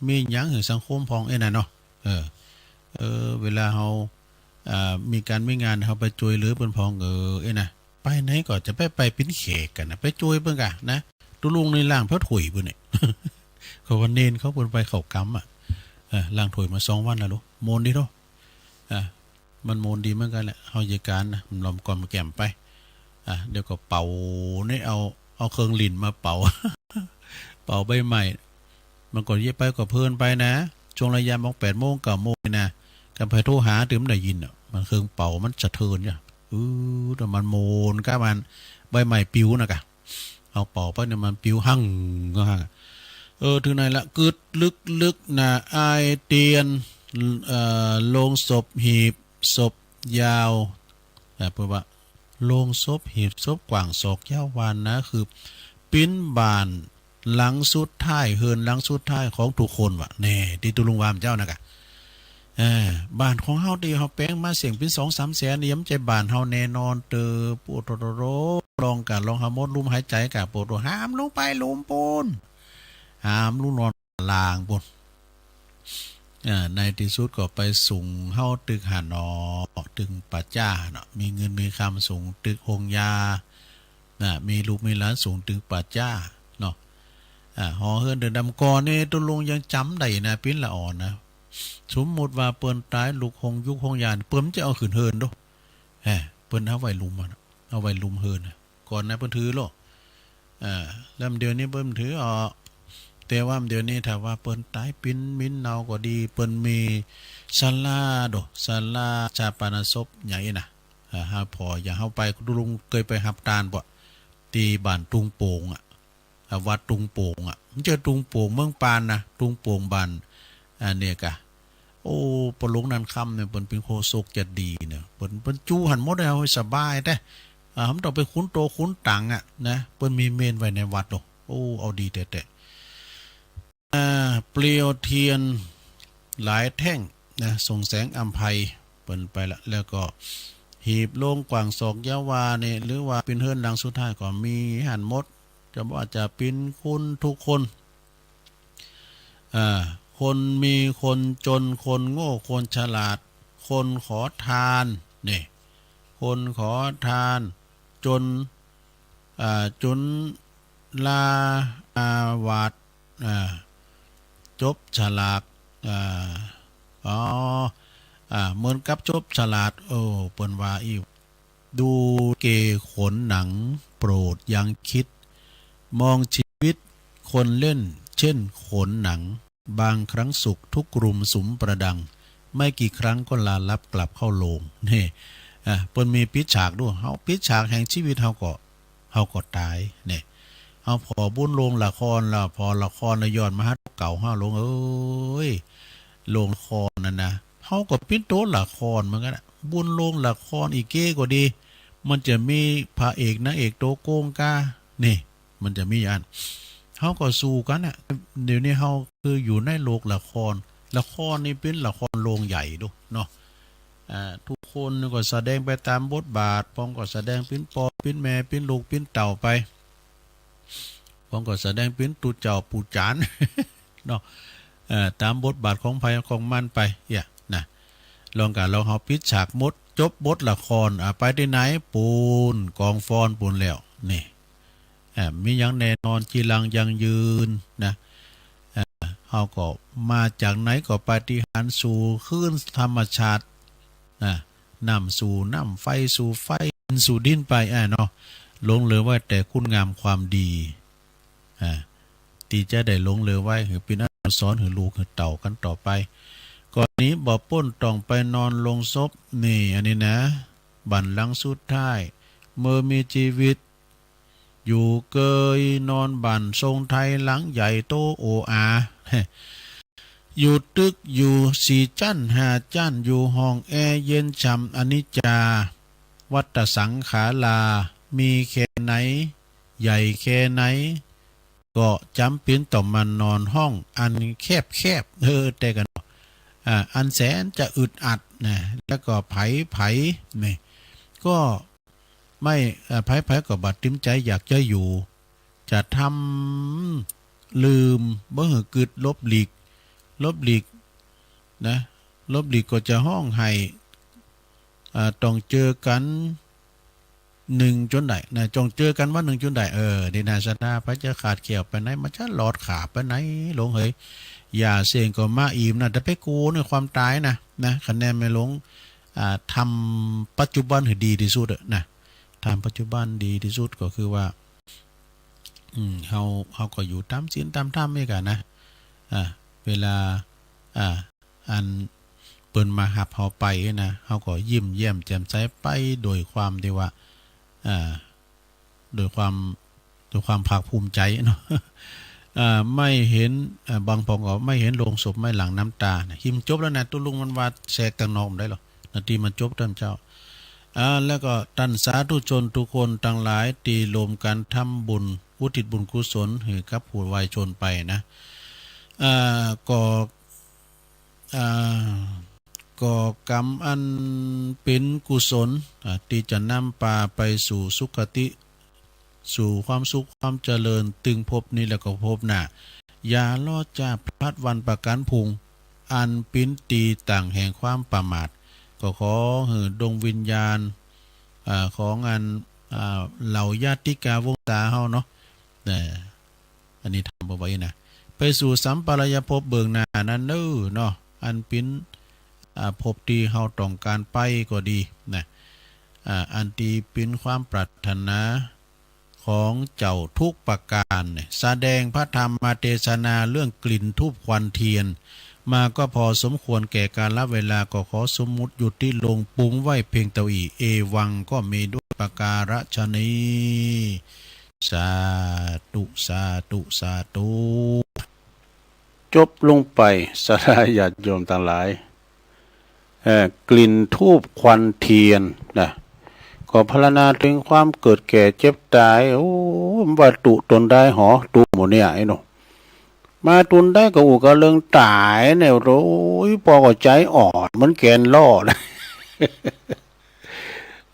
มีหยังหื้อสังคมพ่อง เอ้ย น่ะเนาะ เออ เออ เวลาเฮา อ่า มีก๋านมีงาน เฮาไปจ้วยเหลือเปิ้นพ่อง เออ เอ้ย น่ะ ไปไหนก็จะไป ไปเป๋นแขกกั๋นนะ ไปจ้วยเปิ้นก่ะ นะ ตุ๊ลุงนี่ล้างผ้าถ้วยปุ้นเนี่ย เขาว่าเณรเขาเปิ้นไปเข้ากรรมอ่ะ เออ ล้างถ้วยมาสองวันแล้วลูก โมนดีเนาะ อ่ะ มันโมนดีเหมือนกั๋นแหละ เฮาเยียะก๋านนะ มันลอมกอมแก้มไป อ่ะ เดี๋ยวก็เป่า นี่เอา เอาเครื่องหลิ้นมาเป่า เป่าใบไม้ มันก็เยียะไปก็เพลินไปนะ ช่วงระยะหมองแปดโมง เก้าโมงนี่นะ กำไผโทรหาตึงบ่ได้ยินอ่ะ มันเครื่องเป่ามันสะเทือนเนี่ย เออ แต่มันโมนก้ามัน ใบไม้ปลิวน่ะก่ะ เอาเป่าไปเนี่ยมันปลิวหั่งก็หั่ง เออ เถิงไหนละ กึ๊ดลึกๆ นะ อายเตียน เอ่อ โลงศพหีบศพยาว อ่า เปิ้นว่า โลงศพหีบศพกว้างศอกยาววานะ คือปิ๊นบ้านหลังสุดท้าย เฮือนหลังสุดท้ายของทุกคนว่ะ แน่ ตี้ตุ๊ลุงว่าเมื่อเจ๊าน่ะก่ะ เออ บ้านของเฮาตี้เฮาแป๋งมาเสี้ยงปิ๊นสองสามแสนนี่ ยังบ่ใจ้บ้านเฮาแน่นอนเต๊อะ โปะโตโตโต ลองก่ะ ลองหามดลมหายใจ๋ก่ะ โปะโต หามลงไปหลุมปูน หามลงนอนล่างปูน อ่า ในตี้สุดก็ไปสุงเฮาตึกหั้นเนาะ ตึกป่าจ๊าเนาะ มีเงินมีคำสุงตึกโฮงยา นะ มีลูกมีหลานสุงตึกป่าจ๊าเนาะ อ่า หอเฮือนเดินดำก่อนนี่ ตุ๊ลุงยังจ๋ำได้นะ ปิ๊นละอ่อนนะ สมมุติว่าเปิ้นต๋าย ลูกโฮงยุกโฮงยา เปิ้นจะเอาขึ้นเฮือนโด แฮะ เปิ้นเอาไว้หลุมอะ เอาไว้หลุมเฮือนน่ะ ก่อนนะเปิ้นถือโลด อ่า แล้วเดี๋ยวนี้เปิ้นถือออก แต่ว่าเดี๋ยวนี้ถ้าว่าเปิ้นต๋ายปิ๊นมินเนาก็ดี เปิ้นมีศาลาโด ศาลาฌาปนศพใหญ่นะ อ่า หาผ่ออย่างเฮาไป ตุ๊ลุงเกยไปฮับตานบ่ ตี้บ้านตุงโป่งอะ อ่า วัดตุงโป่งอะ มันจะตุงโป่งเมืองปานนะ ตุงโป่งบ้าน อันเนี้ยก่ะ โอ้ ปอหลวงนันคำเนี่ย เปิ้นเป๋นโฆษกจะดีเนาะ เปิ้น เปิ้นจูหั้นหมด เอาสบายแต๊ อ่า บ่ต้องไปขุนโตขุนตั๋งอะนะ เปิ้นมีเมรุไว้ในวัดโลด โอ้ เอาดีแต๊ๆ อ่า เปลวเตียนหลายแท่งนะ ส่งแสงอำไพเปิ้นไปละ แล้วก็หีบโลงกว้างศอกยาววานี่ หรือว่าปิ๊นเฮือนหลังสุดท้ายก็มีหั้นหมด จะว่าจะปิ๊นคุณทุกคน อ่า คนมีคนจน คนโง่คนฉลาด คนขอทาน นี่ คนขอทาน จน อ่า จุลาอาวัต อ่า จบฉลาก อ่า อ๋อ อ่า เหมือนกับจบฉลาก โอ้ เปิ้นว่าอี้ ดูเกขนหนัง โปรดยังคิด มองชีวิตคนเล่นเช่นโขนหนัง บางครั้งสุขทุกรุมสุมประดัง ไม่กี่ครั้งก็ลาลับกลับเข้าโลง นี่ อ่ะ เปิ้นมีปิดฉากด้วย เฮาปิดฉากแห่งชีวิตเฮาก็ เฮาก็ต๋าย นี่ เฮาผ่อบุญโรงละครแล้ว ผ่อละครแล้วย้อนมาหาตั๋วเก่าเฮา หลวงเอ๋ย โรงละครนั่นนะ เฮาก็เป๋นตั๋วละครเหมือนกั๋นนะ บุญโรงละครอีเก้ก็ดี มันจะมีพระเอกนางเอกตั๋วโก๋งก้า นี่ มันจะมีอัน เฮาก็สู้กั๋นน่ะ เดี๋ยวนี้เฮาคืออยู่ในโลกละคร ละครนี่เป๋นละครโรงใหญ่ดูเนาะ อ่า ทุกคนก็แสดงไปต๋ามบทบาท บางก็แสดงเป๋นป้อเป๋นแม่ เป๋นลูกเป๋นเต้าไป บางก็แสดงเป๋นตุ๊เจ้าปู่จ๋ารย์ เนาะ เอ่อ ต๋ามบทบาทของใผของมันไป เอี้ย นะ ลองกะ ลองเฮาปิดฉากหมด จบบทละคร อ่ะ ไปตี้ไหน ปู๊น ก๋องฟ้อนปู๊นแล้ว นี่ อ่า มีหยังแน่นอน จีรังยั่งยืนนะ อ่า เฮาก็มาจากไหนก็ปาฏิหาริย์สู่คืนธรรมชาติ อ่า น้ำสู่น้ำ ไฟสู่ไฟ ดินสู่ดินไป อ่า เนาะ หลงเหลือไว้แต่คุณงามความดี อ่า ตี้จะได้หลงเหลือไว้ หื้อเป๋นอนุสรณ์ หื้อลูกหื้อเต้ากั๋นต่อไป ก่อนหนีบ่ป๊นต้องไปนอนโลงศพ นี่ อันนี้นะ บั้นหลังสุดท้าย เมื่อมีจีวิตอยู่ เกยนอนบ้านทรงไทยหลังใหญ่โตโออา อยู่ตึกอยู่สี่จั๊นห้าจั๊น อยู่ห้องแอร์เย็นฉ่ำ อนิจจา วัฏฏสังขารา มีแค่ไหน ใหญ่แค่ไหน ก็จ๋ำเป๋นต้องมานอนห้องอันแคบๆ เออ แต่กั๋นเนาะ อ่า อันแสนจะอึดอัดนะ แล้วก็ใผๆ นี่ ก็ไม่ เอ่อ ใผๆ ก็บ่เต็มใจ๋อยากจะอยู่ จะทำลืม บ่หื้อกึ๊ด หลบหลีก หลบหลีกนะ หลบหลีกก็จะฮ้องไห้ อ่า ต้องเจอกั๋น นึ่งจ๋นได้นะ ต้องเจอกั๋นวันนึ่งจ๋นได้ เออ นี่นะ ศรัทธา ใผจะขาดแคล้วไปไหน มันจะหลอดขาไปไหน หลวงเหย อย่าเสี้ยงก็มาอิ่มนะ แต่ไปกั๋วในความต๋ายนะ นะ คะแนนแม่หลวง อ่า ทำปัจจุบันหื้อดีตี้สุดอะนะ ทำปัจจุบันดีตี้สุดก็คือว่า อืม เฮา เฮาก็อยู่ต๋ามศีลต๋ามธรรมนี่กั๋นนะ อ่า เวลา อ่า อันเปิ้นมาฮับเฮาไปนะ เฮาก็ยิ้มแย้มแจ่มใสไป โดยความตี้ว่า อ่า โดยความ โดยความภาคภูมิใจ๋เนาะ อ่า ไม่เห็น อ่า บางพ่องก็ไม่เห็นโลงศพ ไม่หลั่งน้ำต๋านะ หิมจบแล้วนะ ตุ๊ลุงมันว่าแทรกตังนอกบ่ได้หรอก นาทีมันจบต้านเจ้า อ่า แล้วก็ต้านสาธุชนทุกคนตังหลายตี้ร่วมกั๋นทำบุญ อุทิศบุญกุศลหื้อกับผู้วายชนไปนะ อ่า ก็ อ่า ก็กรรมอันเป๋นกุศล อ่า ตี้จะนำปาไปสู่สุคติ สู่ความสุขความเจริญ ตึงภพนี้แล้วก็ภพหน้า อย่าล้อจ๊าพลัดวันประก๋านพรุง อันเป๋นตี้ตั้งแห่งความประมาท ก็ขอหื้อดวงวิญญาณ อ่า ของอัน อ่า เหล่าญาติกาวงศาเฮาเนาะ นะ อันนี้ถามเอาไว้นะ ไปสู่สัมปรายภพเบื้องหน้านั้นเน้อเนาะ อันเป๋น อ่า ภพตี้เฮาต้องก๋านไปก็ดีนะ อ่า อันตี้เป๋นความปรารถนาของเจ้าทุกประก๋านเนี่ย แสดงพระธรรมเตสนาเรื่องกลิ่นธูปควันเทียน มาก็พอสมควรแก่กาลเวลา ก็ขอสมมุติหยุดตี้ลง ปวงไว้เพียงเต้าอี้ เอวัง ก็มีด้วยประการฉะนี้ สาธุ สาธุ สาธุ จบลงไป ศรัทธาญาติโยมตังหลาย เอ่อ กลิ่นธูปควันเทียนนะ ก็พรรณนาเถิงความเกิดแก่เจ็บต๋าย โอ้ มันว่าตุ๊ตนได้หอ ตุ๊หมู่เนี่ยไอ้หนู มาตุ๊นได้ก็อู้กะเลิงต๋ายเนี่ย โอ้ย ปอก็ใจ๋อ่อนเหมือนแกนล่อนะ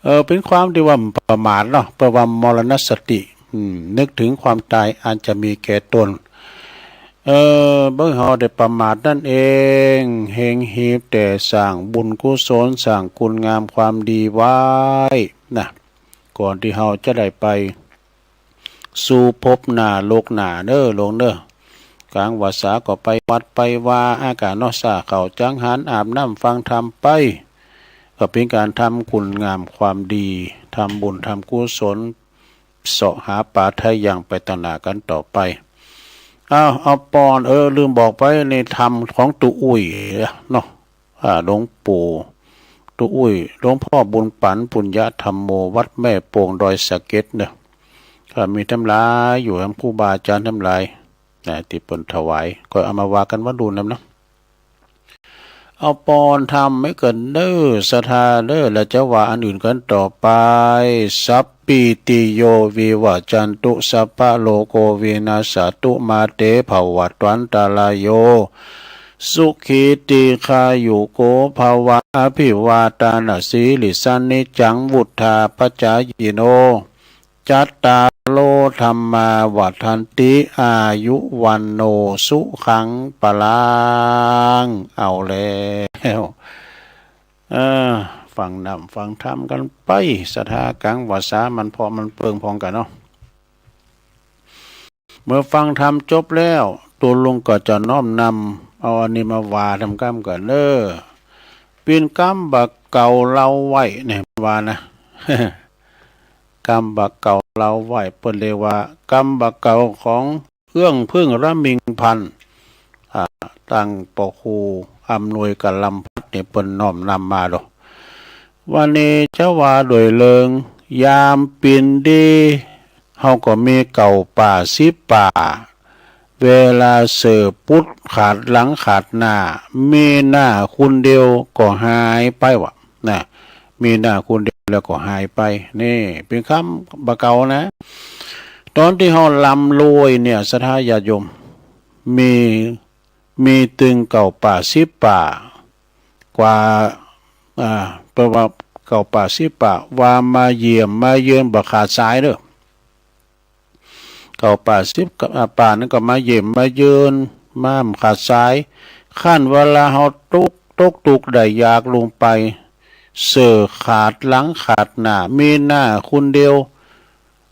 เออ เป๋นความตี้ว่าประมาทเนาะ แปลว่ามรณสติ อืม นึกถึงความต๋ายอันจะมีแก่ตน เออ บ่หื้อเฮาได้ประมาทนั่นเอง เฮงฮีบแต่สร้างบุญกุศล สร้างคุณงามความดีไว้นะ ก่อนตี้เฮาจะได้ไป สู่ภพหน้าโลกหน้าเน้อหลวงเน้อ ก๋างวัสสาก็ไปวัดไปวา อากาศเนาะ สาข้าวจังหัน อาบน้ำฟังธรรมไป ก็เป๋นก๋านทำคุณงามความดี ทำบุญทำกุศล เซาะหาป๋าไถ่หยั่งไปตางหน้ากั๋นต่อไป อ้าว เอาป่อน เออ ลืมบอกไป ในธรรมของตุ๊อุ้ยเนาะ อ่า หลวงปู่ตุ๊อุ้ย หลวงพ่อบุญปั๋น ปุญญธรรมโม วัดแม่โป่ง ดอยสะเก็ดเนาะ ก็มีต๋ามหลายอยู่ ต๋ามครูบาอาจ๋ารย์ต๋ามหลายนะ ตี้เปิ้นถวาย ก็เอามาว่ากั๋นวันรุ่นนั้นเนาะ เอาป่อนธรรมไว้ก่อนเน่อ ศรัทธาเน่อ แล้วจะว่าอันอื่นกั๋นต่อไป สัพพีติโย วิวัจจันตุ สัพพะโรโค วินัสสะตุ มา เต ภะวัตวันตะราโย สุขี ทีฆายุโก ภะวะ อะภิวาตานะสีลิสสะ นิจจัง วุฑฒาปะจายิโน จัตตาโร ธัมมา วัฑฒันติ อายุ วัณโณ สุขัง พะลัง เอาแล้ว เออ ฟังน้ำฟังธรรมกั๋นไป ศรัทธากั๋งวาสา มันเพาะมันเปิงพองกั๋นเนาะ เมื่อฟังธรรมจบแล้ว ตุ๊ลุงก็จะน้อมนำเอาอันนี้มาว่าธรรมกำกั๋นเน่อ เป๋นกำบ่าเก่าเล่าไว้เนี่ยว่านะ กำบ่าเก่าเล่าไว้ เปิ้นเรียกว่ากำบ่าเก่าของเอื้องผึ้งระมิงพันธ์ อ่า ตังป้อครูอำนวยกะลำพัดเนี่ย เปิ้นน้อมนำมาดอก วันนี้จะว่าโดยเรื่อง ยามเป๋นดี เฮาก็มีเก่าป่าสิบป่า เวลาเสิร์ฟปุ๊บขาดหลังขาดหน้า มีหน้าคนเดียวก็หายไปว่ะนะ มีหน้าคนเดียวแล้วก็หายไป นี่เป๋นกำบ่าเก่านะ ต๋อนตี้เฮาร่ำรวยเนี่ย ศรัทธาญาติโยม มี มีตึงเก่าป่าสิบป่า กว่า อ่า เปิ้นว่าเก่าป่าสิบป่า ว่ามาเยี่ยมมาเยือนบ่ขาดสายเน่อ เก่าป่าสิบ อ่า ป่านั้นก็มาเยี่ยมมาเยือน มาบ่ขาดสาย คันเวลาเฮาตุ๊ก ตกตุ๊กข์ได้ยากลงไป เสิร์ฟขาดหลังขาดหน้า มีหน้าคนเดียว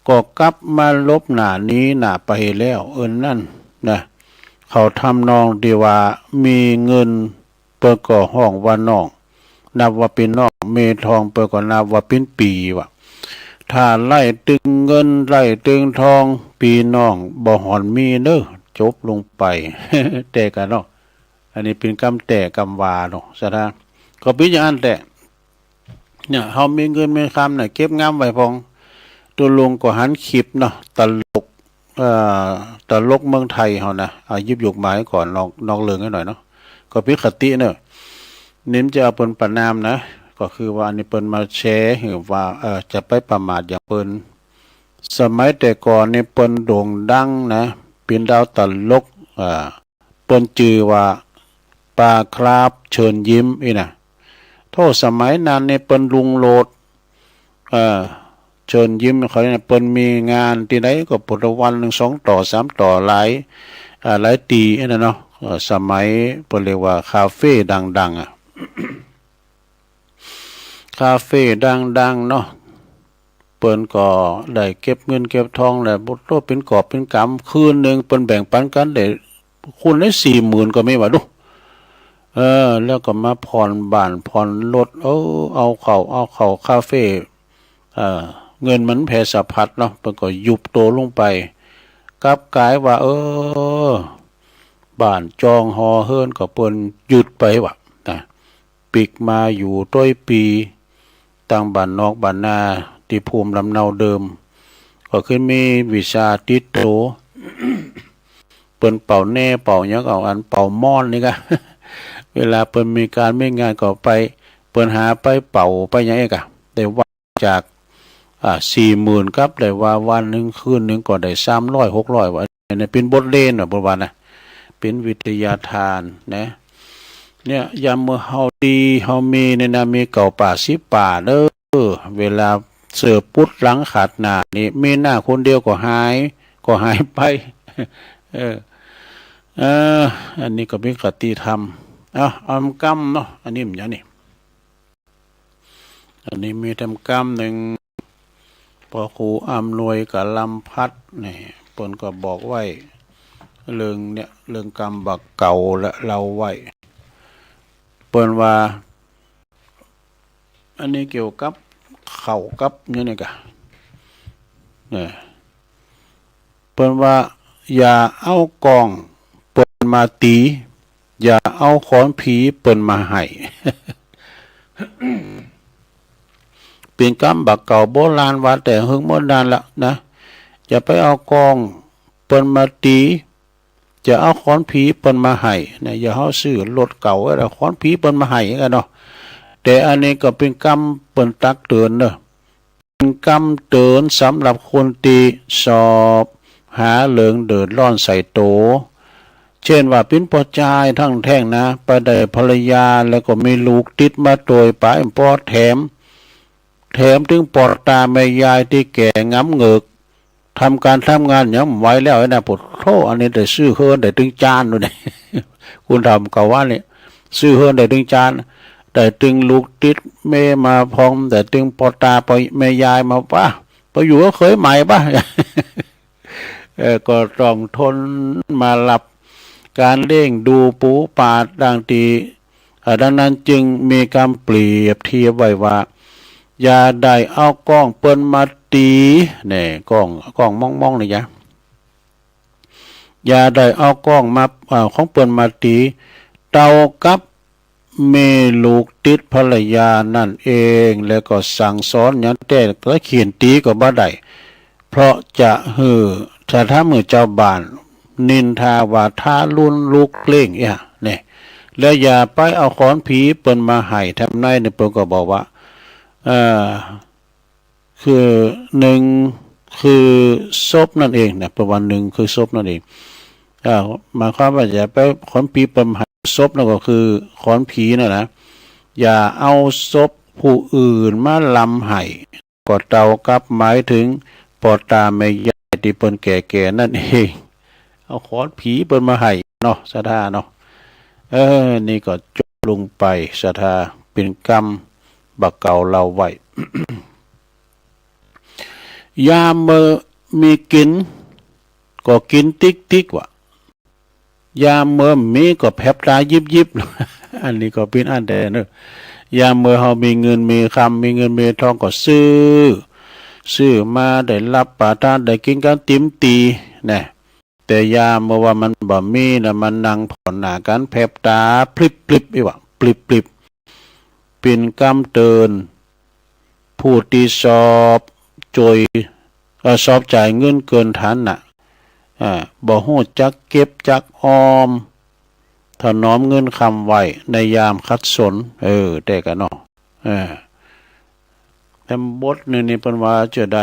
ก็กลับมาหลบหน้าหนีหน้าไปแล้ว เอิ้นนั้นนะ เขาทำนองตี้ว่ามีเงิน เปิ้นก็ฮ้องว่าน้อง นับว่าเป๋นน้อง มีทอง เปิ้นก็นับว่าเป๋นปี้ว่ะ ถ้าไล่ตึงเงินไล่ตึงทอง ปี้น้องบ่ห่อนมีเน่อ จบลงไป แต่กะเนาะ อันนี้เป๋นกำแต่กำว่าเนาะ ศรัทธา ก็เป๋นอย่างนั้นแต๊ เนี่ย เฮามีเงินมีคำน่ะ เก็บงำไว้พ่อง ตุ๊ลุงก็หันคลิปเนาะ ตลก เอ่อ ตลกเมืองไทยเฮานะ อ่า หยิบยกมาก่อน นอก นอกเรื่องหน่อยเนาะ ก็เป๋นคติเนาะ นี่บ่จะเอาเปิ้นประณามนะ ก็คือว่าอันนี้เปิ้นมาแชร์หื้อว่า เอ่อ จะไปประมาทอย่างเปิ้น สมัยแต่ก่อนนี่เปิ้นโด่งดังนะ เป๋นดาวตลก อ่า เปิ้นจื้อว่า ปาคราฟ เชิญยิ้ม อี้นะ โธ่ สมัยนั้นนี่เปิ้นรุ่งโรจน์ เอ่อ เชิญยิ้มเขาเนี่ย เปิ้นมีงานตี้ใดก็พุ้นวันหนึ่งสองต่อสามต่อหลาย อ่า หลายตี้อี้นะเนาะ เอ่อ สมัยเปิ้นเรียกว่าคาเฟ่ดังๆ อะ คาเฟ่ดังๆ เนาะ เปิ้นก็ได้เก็บเงินเก็บทองแหละ บ่โตเป๋นกอบเป๋นกำ คืนหนึ่งเปิ้นแบ่งปันกั๋นได้ คนละสี่หมื่นก็มีว่ะดู เออ แล้วก็มาผ่อนบ้านผ่อนรถ เออ เอาเข้า เอาเข้าคาเฟ่ เออ เงินมันแผ่สะพัดเนาะ เปิ้นก็ยุบโตลงไป กลับกลายว่า เออ บ้านจองหอเฮือนก็เปิ้นยึดไปว่ะนะ ปิ๊กมาอยู่โตยปี๋ ตังบ้านนอกบ้านนา ตี้ภูมิลำเนาเดิม ก็ขึ้นมีวิชาติดโต เปิ้นเป่าแหน่เป่าหยัง เอาอันเป่าม่อนนี่กะ เวลาเปิ้นมีก๋านมีงานก็ไป เปิ้นหาไปเป่าไปหยังอี้กะ ได้ว่าจาก อ่า สี่หมื่นกลับได้ว่าวันหนึ่งคืนหนึ่งก็ได้สามร้อย หกร้อย ว่า อันนี้เป๋นบทเรียนว่ะ เปิ้นว่านะ เป๋นวิทยาทานนะ เนี่ย ยามเมื่อเฮาดีเฮามีเนี่ยนะ มีเก่าป่าสิบป่าเด้อ เวลาเสิร์ฟปุ๊บหลังขาดหน้านี่ มีหน้าคนเดียวก็หาย ก็หายไป เออ เออ อันนี้ก็เป๋นคติธรรม เอา เอากำเนาะ อันนี้มันอย่างนี้ อันนี้มีธรรมกำหนึ่ง ป้อครูอำนวยกะลำพัดนี่ เปิ้นก็บอกไว้ เรื่องเนี่ย เรื่องกำบ่าเก่าและเล่าไว้ เปิ้นว่า อันนี้เกี่ยวกับข้าวกับเนี่ยนี่กะ เนี่ย ปิ้นว่า อย่าเอาก้องเปิ้นมาตี๋ อย่าเอาขอนผีเปิ้นมาไห้ เป๋นกำบ่าเก่าโบราณว่าแต่เฮิงเมินนานละนะ อย่าไปเอาก้องเปิ้นมาตี๋ อย่าเอาขอนผีเปิ้นมาไห้นะ อย่าเฮาซื้อรถเก่าไว้แล้วขอนผีเปิ้นมาไห้กั๋นเนาะ แต่อันนี้ก็เป๋นกำเปิ้นตักเตื๋อนเนาะ เป๋นกำเตื๋อนสำหรับคนตี้สอบหาเรื่องเดือดร้อนใส่โต เจ้นว่าเป๋นป้อจายแท่งๆ นะ ไปได้ภรรยาแล้วก็มีลูกติดมาตวยไป ป้อแถม แถมตึงป้อตาแม่ยายตี้แก่งำเงิก ทำก๋านทำงานยังบ่ไหวแล้วไอ้นะ โผดโธ่ อันนี้ได้ซื้อเฮือนได้ตึงจานดูนี่ คุณธรรมก็ว่านี่ ซื้อเฮือนได้ตึงจาน ได้ตึงลูกติดแม่มาพอง ได้ตึงป้อตาป้อแม่ยายมา ปะ ไปอยู่กับเขยใหม่ปะ เออ ก็ต้องทนมารับก๋านเลี้ยงดูปูป๋าดังตี้ อ่า ดังนั้นจึงมีกำเปรียบเทียบไว้ว่า อย่าได้เอาก้องเปิ้นมาตี๋ แน่ ก้อง ก้องมองๆ นี่จ้ะ อย่าได้เอาก้องมา อ่า ของเปิ้นมาตี๋ เต้ากับแม่ลูกติดภรรยานั่นเอง แล้วก็สั่งสอนหยังแต๊ ตะเขียนตี๋ก็บ่ได้ เพราะจะหื้อ จะทำหื้อจาวบ้านนินทาว่าทารุณลูกเล้งเอี้ย แน่ แล้วอย่าไปเอาขอนผีเปิ้นมาไห้ ทำนายนี่เปิ้นก็บอกว่า เอ่อ คือหนึ่ง คือศพนั่นเองนะ เปิ้นว่าหนึ่ง คือศพนั่นเอง อ่า หมายความว่าอย่าไปขอนผีเปิ้นมาไห้ ศพนั่นก็คือขอนผีนั่นนะ อย่าเอาศพผู้อื่นมาลำไห้ ก็เต้ากับหมายถึงป้อตาแม่ยายตี้เปิ้นแก่ๆ นั่นเอง เอาขอนผีเปิ้นมาไห้เนาะ ศรัทธาเนาะ เออ นี่ก็จบลงไป ศรัทธา เป๋นกำบ่าเก่าเล่าไว้ ยามเมื่อมีกิ๋น ก็กิ๋นติ๊กๆ ว่ะ ยามเมื่อมีก็แผบต๋ายิบๆ อันนี้ก็เป๋นอันแต๊เนาะ ยามเมื่อเฮามีเงินมีคำ มีเงินมีทองก็ซื้อ ซื้อมาได้รับประทาน ได้กิ๋นกั๋นติ๋มตี๋ แน่ แต่ยามเมื่อว่ามันบ่มีนะ มันนั่งผ่อนหน้ากั๋นแผบต๋าพลิบๆ อี้ว่ะ พลิบๆ เป๋นกำเตื๋อน ผู้ตี้สอบจ่อย เอ่อ สอบจ่ายเงินเกินฐานะ อ่า บ่ฮู้จักเก็บจักออม ถนอมเงินคำไว้ในยามขัดสน เออ แต๊กะเนาะ เออ แถมบทหนึ่งนี่เปิ้นว่าจะใด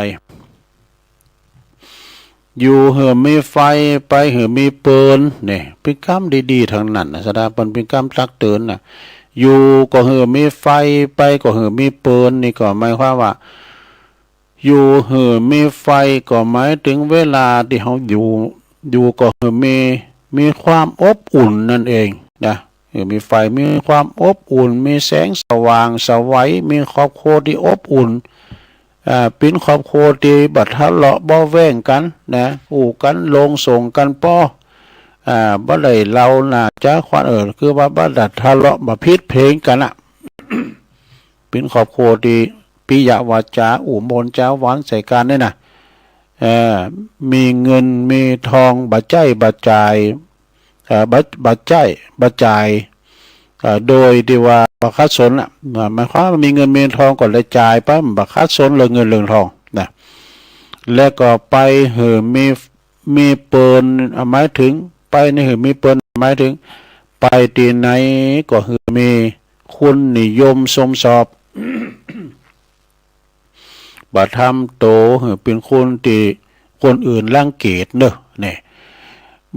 อยู่หื้อมีไฟ ไปหื้อมีเปิน นี่เป๋นกำดีๆ ตังนั้นนะ ศรัทธา เปิ้นเป๋นกำตักเตื๋อนนะ อยู่ก็หื้อมีไฟ ไปก็หื้อมีเปิน นี่ก็หมายความว่า อยู่หื้อมีไฟก็หมายถึงเวลาตี้เฮาอยู่ อยู่ก็หื้อมี มีความอบอุ่นนั่นเองนะ หื้อมีไฟ มีความอบอุ่น มีแสงสว่างไสว มีครอบครัวตี้อบอุ่น อ่า เป๋นครอบครัวตี้บ่ทะเลาะเบาะแว้งกั๋นนะ อู้กั๋นลงส่งกั๋นป้อ อ่า บ่ได้เล่าหน้าจ๋าขวัญ เออ คือว่าบ่ได้ทะเลาะ บ่ผิดเผียงกั๋นอะ เป๋นครอบครัวตี้ปิยวาจ๋า อู้มนจ๋าหวานใส่กั๋นนี่นะ เอ่อ มีเงินมีทองบ่ใจ๊บ่จ่าย เอ่อ บ่ บ่ใจ๊บ่จ่าย เอ่อ โดยตี้ว่าบ่ขัดสนอะ หมายความว่ามีเงินมีทองก็ได้จ่ายไป บ่ขัดสนเรื่องเงินเรื่องทองนะ แล้วก็ไปหื้อมี มีเปิน อ่ะ หมายถึง ไปนี่หื้อมีเปิน หมายถึง ไปตี้ไหนก็หื้อมีคุณนิยมชมชอบ บ่ทำโตหื้อเป๋นคนตี้คนอื่นรังเกียจเนาะ นี่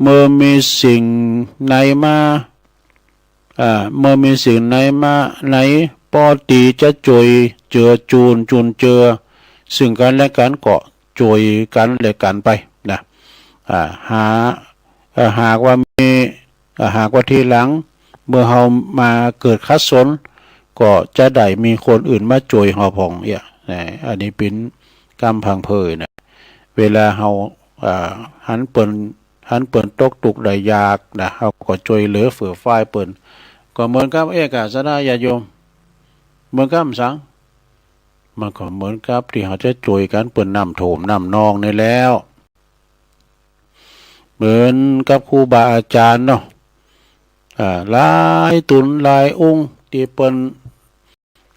เมื่อมีสิ่งไหนมา อ่า เมื่อมีสิ่งไหนมาไหน ปอตี้จะจ่วยเจือจูน จุนเจือ ซึ่งกั๋นและกั๋นก็จ่วยกั๋นและกั๋นไปนะ อ่า หา เอ่อ หากว่ามี อ่า หากว่าทีหลัง เมื่อเฮามาเกิดขัดสน ก็จะได้มีคนอื่นมาจ่วยเฮาพ่องเอี้ย นะ อันนี้เป๋นกำพังเพยนะ เวลาเฮา อ่า หันเปิ้น หันเปิ้นตกตุ๊กข์ได้ยากนะ เฮาก็จ่วยเหลือเฟือเฟื้อเปิ้น ก็เหมือนกับ เอ๊ะ กาสดาญาติโยม เหมือนกับสัง มันก็เหมือนกับตี้เฮาจะจ่วยกั๋นเปิ้นน้ำท่วมน้ำนองนี่แหละ เหมือนกับครูบาอาจารย์เนาะ อ่า หลายต๋นหลายองค์ตี้เปิ้น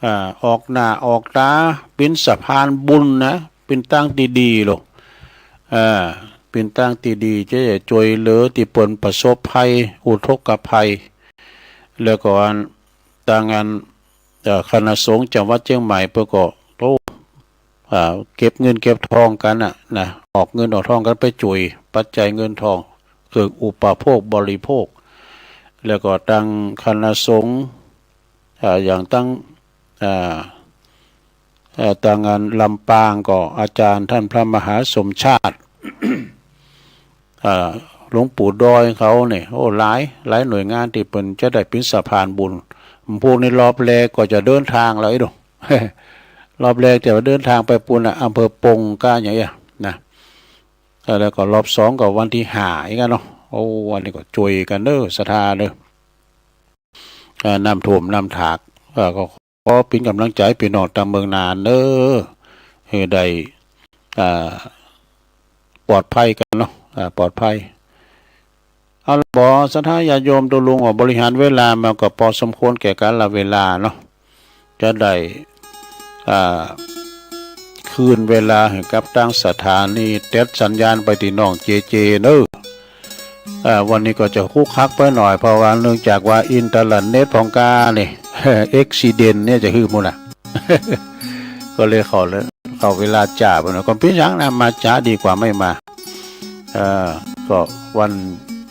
อ่า ออกหน้าออกต๋าเป๋นสะพานบุญนะ เป๋นตางตี้ดีโลก อ่า เป๋นตางตี้ดีจะ จะจ้วยเหลือตี้เปิ้นประสบภัย อุทกภัย แล้วก็อัน ตางอัน เอ่อ คณะสงฆ์จังหวัดเจียงใหม่เปิ้นก็ โอ้ อ่า เก็บเงินเก็บทองกั๋นน่ะนะ ออกเงินออกทองกั๋นไปจ้วย ปัจจัยเงินทอง เครื่องอุปโภคบริโภค แล้วก็ตางคณะสงฆ์ อ่า อย่างตาง อ่า เอ่อ ตางอันลำปางก็อาจารย์ต้านพระมหาสมชาติ อ่า หลวงปู่ดอยเขาเนี่ย โอ้ หลาย หลายหน่วยงานตี้เปิ้นจะได้เป๋นสะพานบุญ พวกนี้รอบแรกก็จะเดินตางแล้วไอ้ดู รอบแรกจะเดินตางไปปู๊นน่ะ อำเภอปงก้าอย่างเงี้ยนะ เอ่อ แล้วก็รอบสองก็วันตี้ห้าอีกอะเนาะ โอ้ อันนี้ก็จ้วยกั๋นเน้อ ศรัทธาเน้อ เอ่อ น้ำท่วมน้ำถาก เอ่อ ก็ขอเป๋นก๋ำลังใจ๋ปี้น้องตางเมืองน่านเน้อ หื้อได้ อ่า ปลอดภัยกั๋นเนาะ อ่า ปลอดภัย เอาละบ่ ศรัทธาญาติโยม ตุ๊ลุงก็บริหารเวลามาก็ปอสมควรแก่กาลเวลาเนาะ จะได้ อ่า คืนเวลาหื้อกับตางสถานี เต็ดสัญญาณไปตี้น้องเจเจเน้อ อ่า วันนี้ก็จะคุกคักไปหน่อย เพราะว่าเนื่องจากว่าอินเทอร์เน็ตของก้านี่ เอ็กซิเดนต์เนี่ยจะหื้อหมดน่ะ ก็เลยเข้าเลย เข้าเวลาจ๋าไปหน่อย ก็เป๋นหยังนะ มาจ๋าดีกว่าไม่มา เอ่อ ก็วัน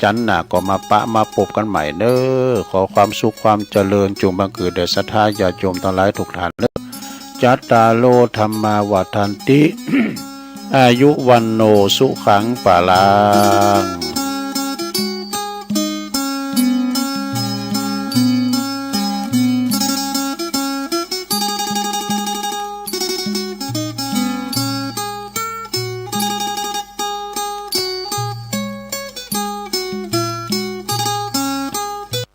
จันทร์หน้าก็มาปะมาปบกั๋นใหม่เน้อ ขอความสุขความเจริญจงบังเกิดแด่ศรัทธาญาติโยมตังหลายทุกท่านเน้อ จัตตาโร ธัมมา วัฑฒันติ อายุ วัณโณ สุขัง พลัง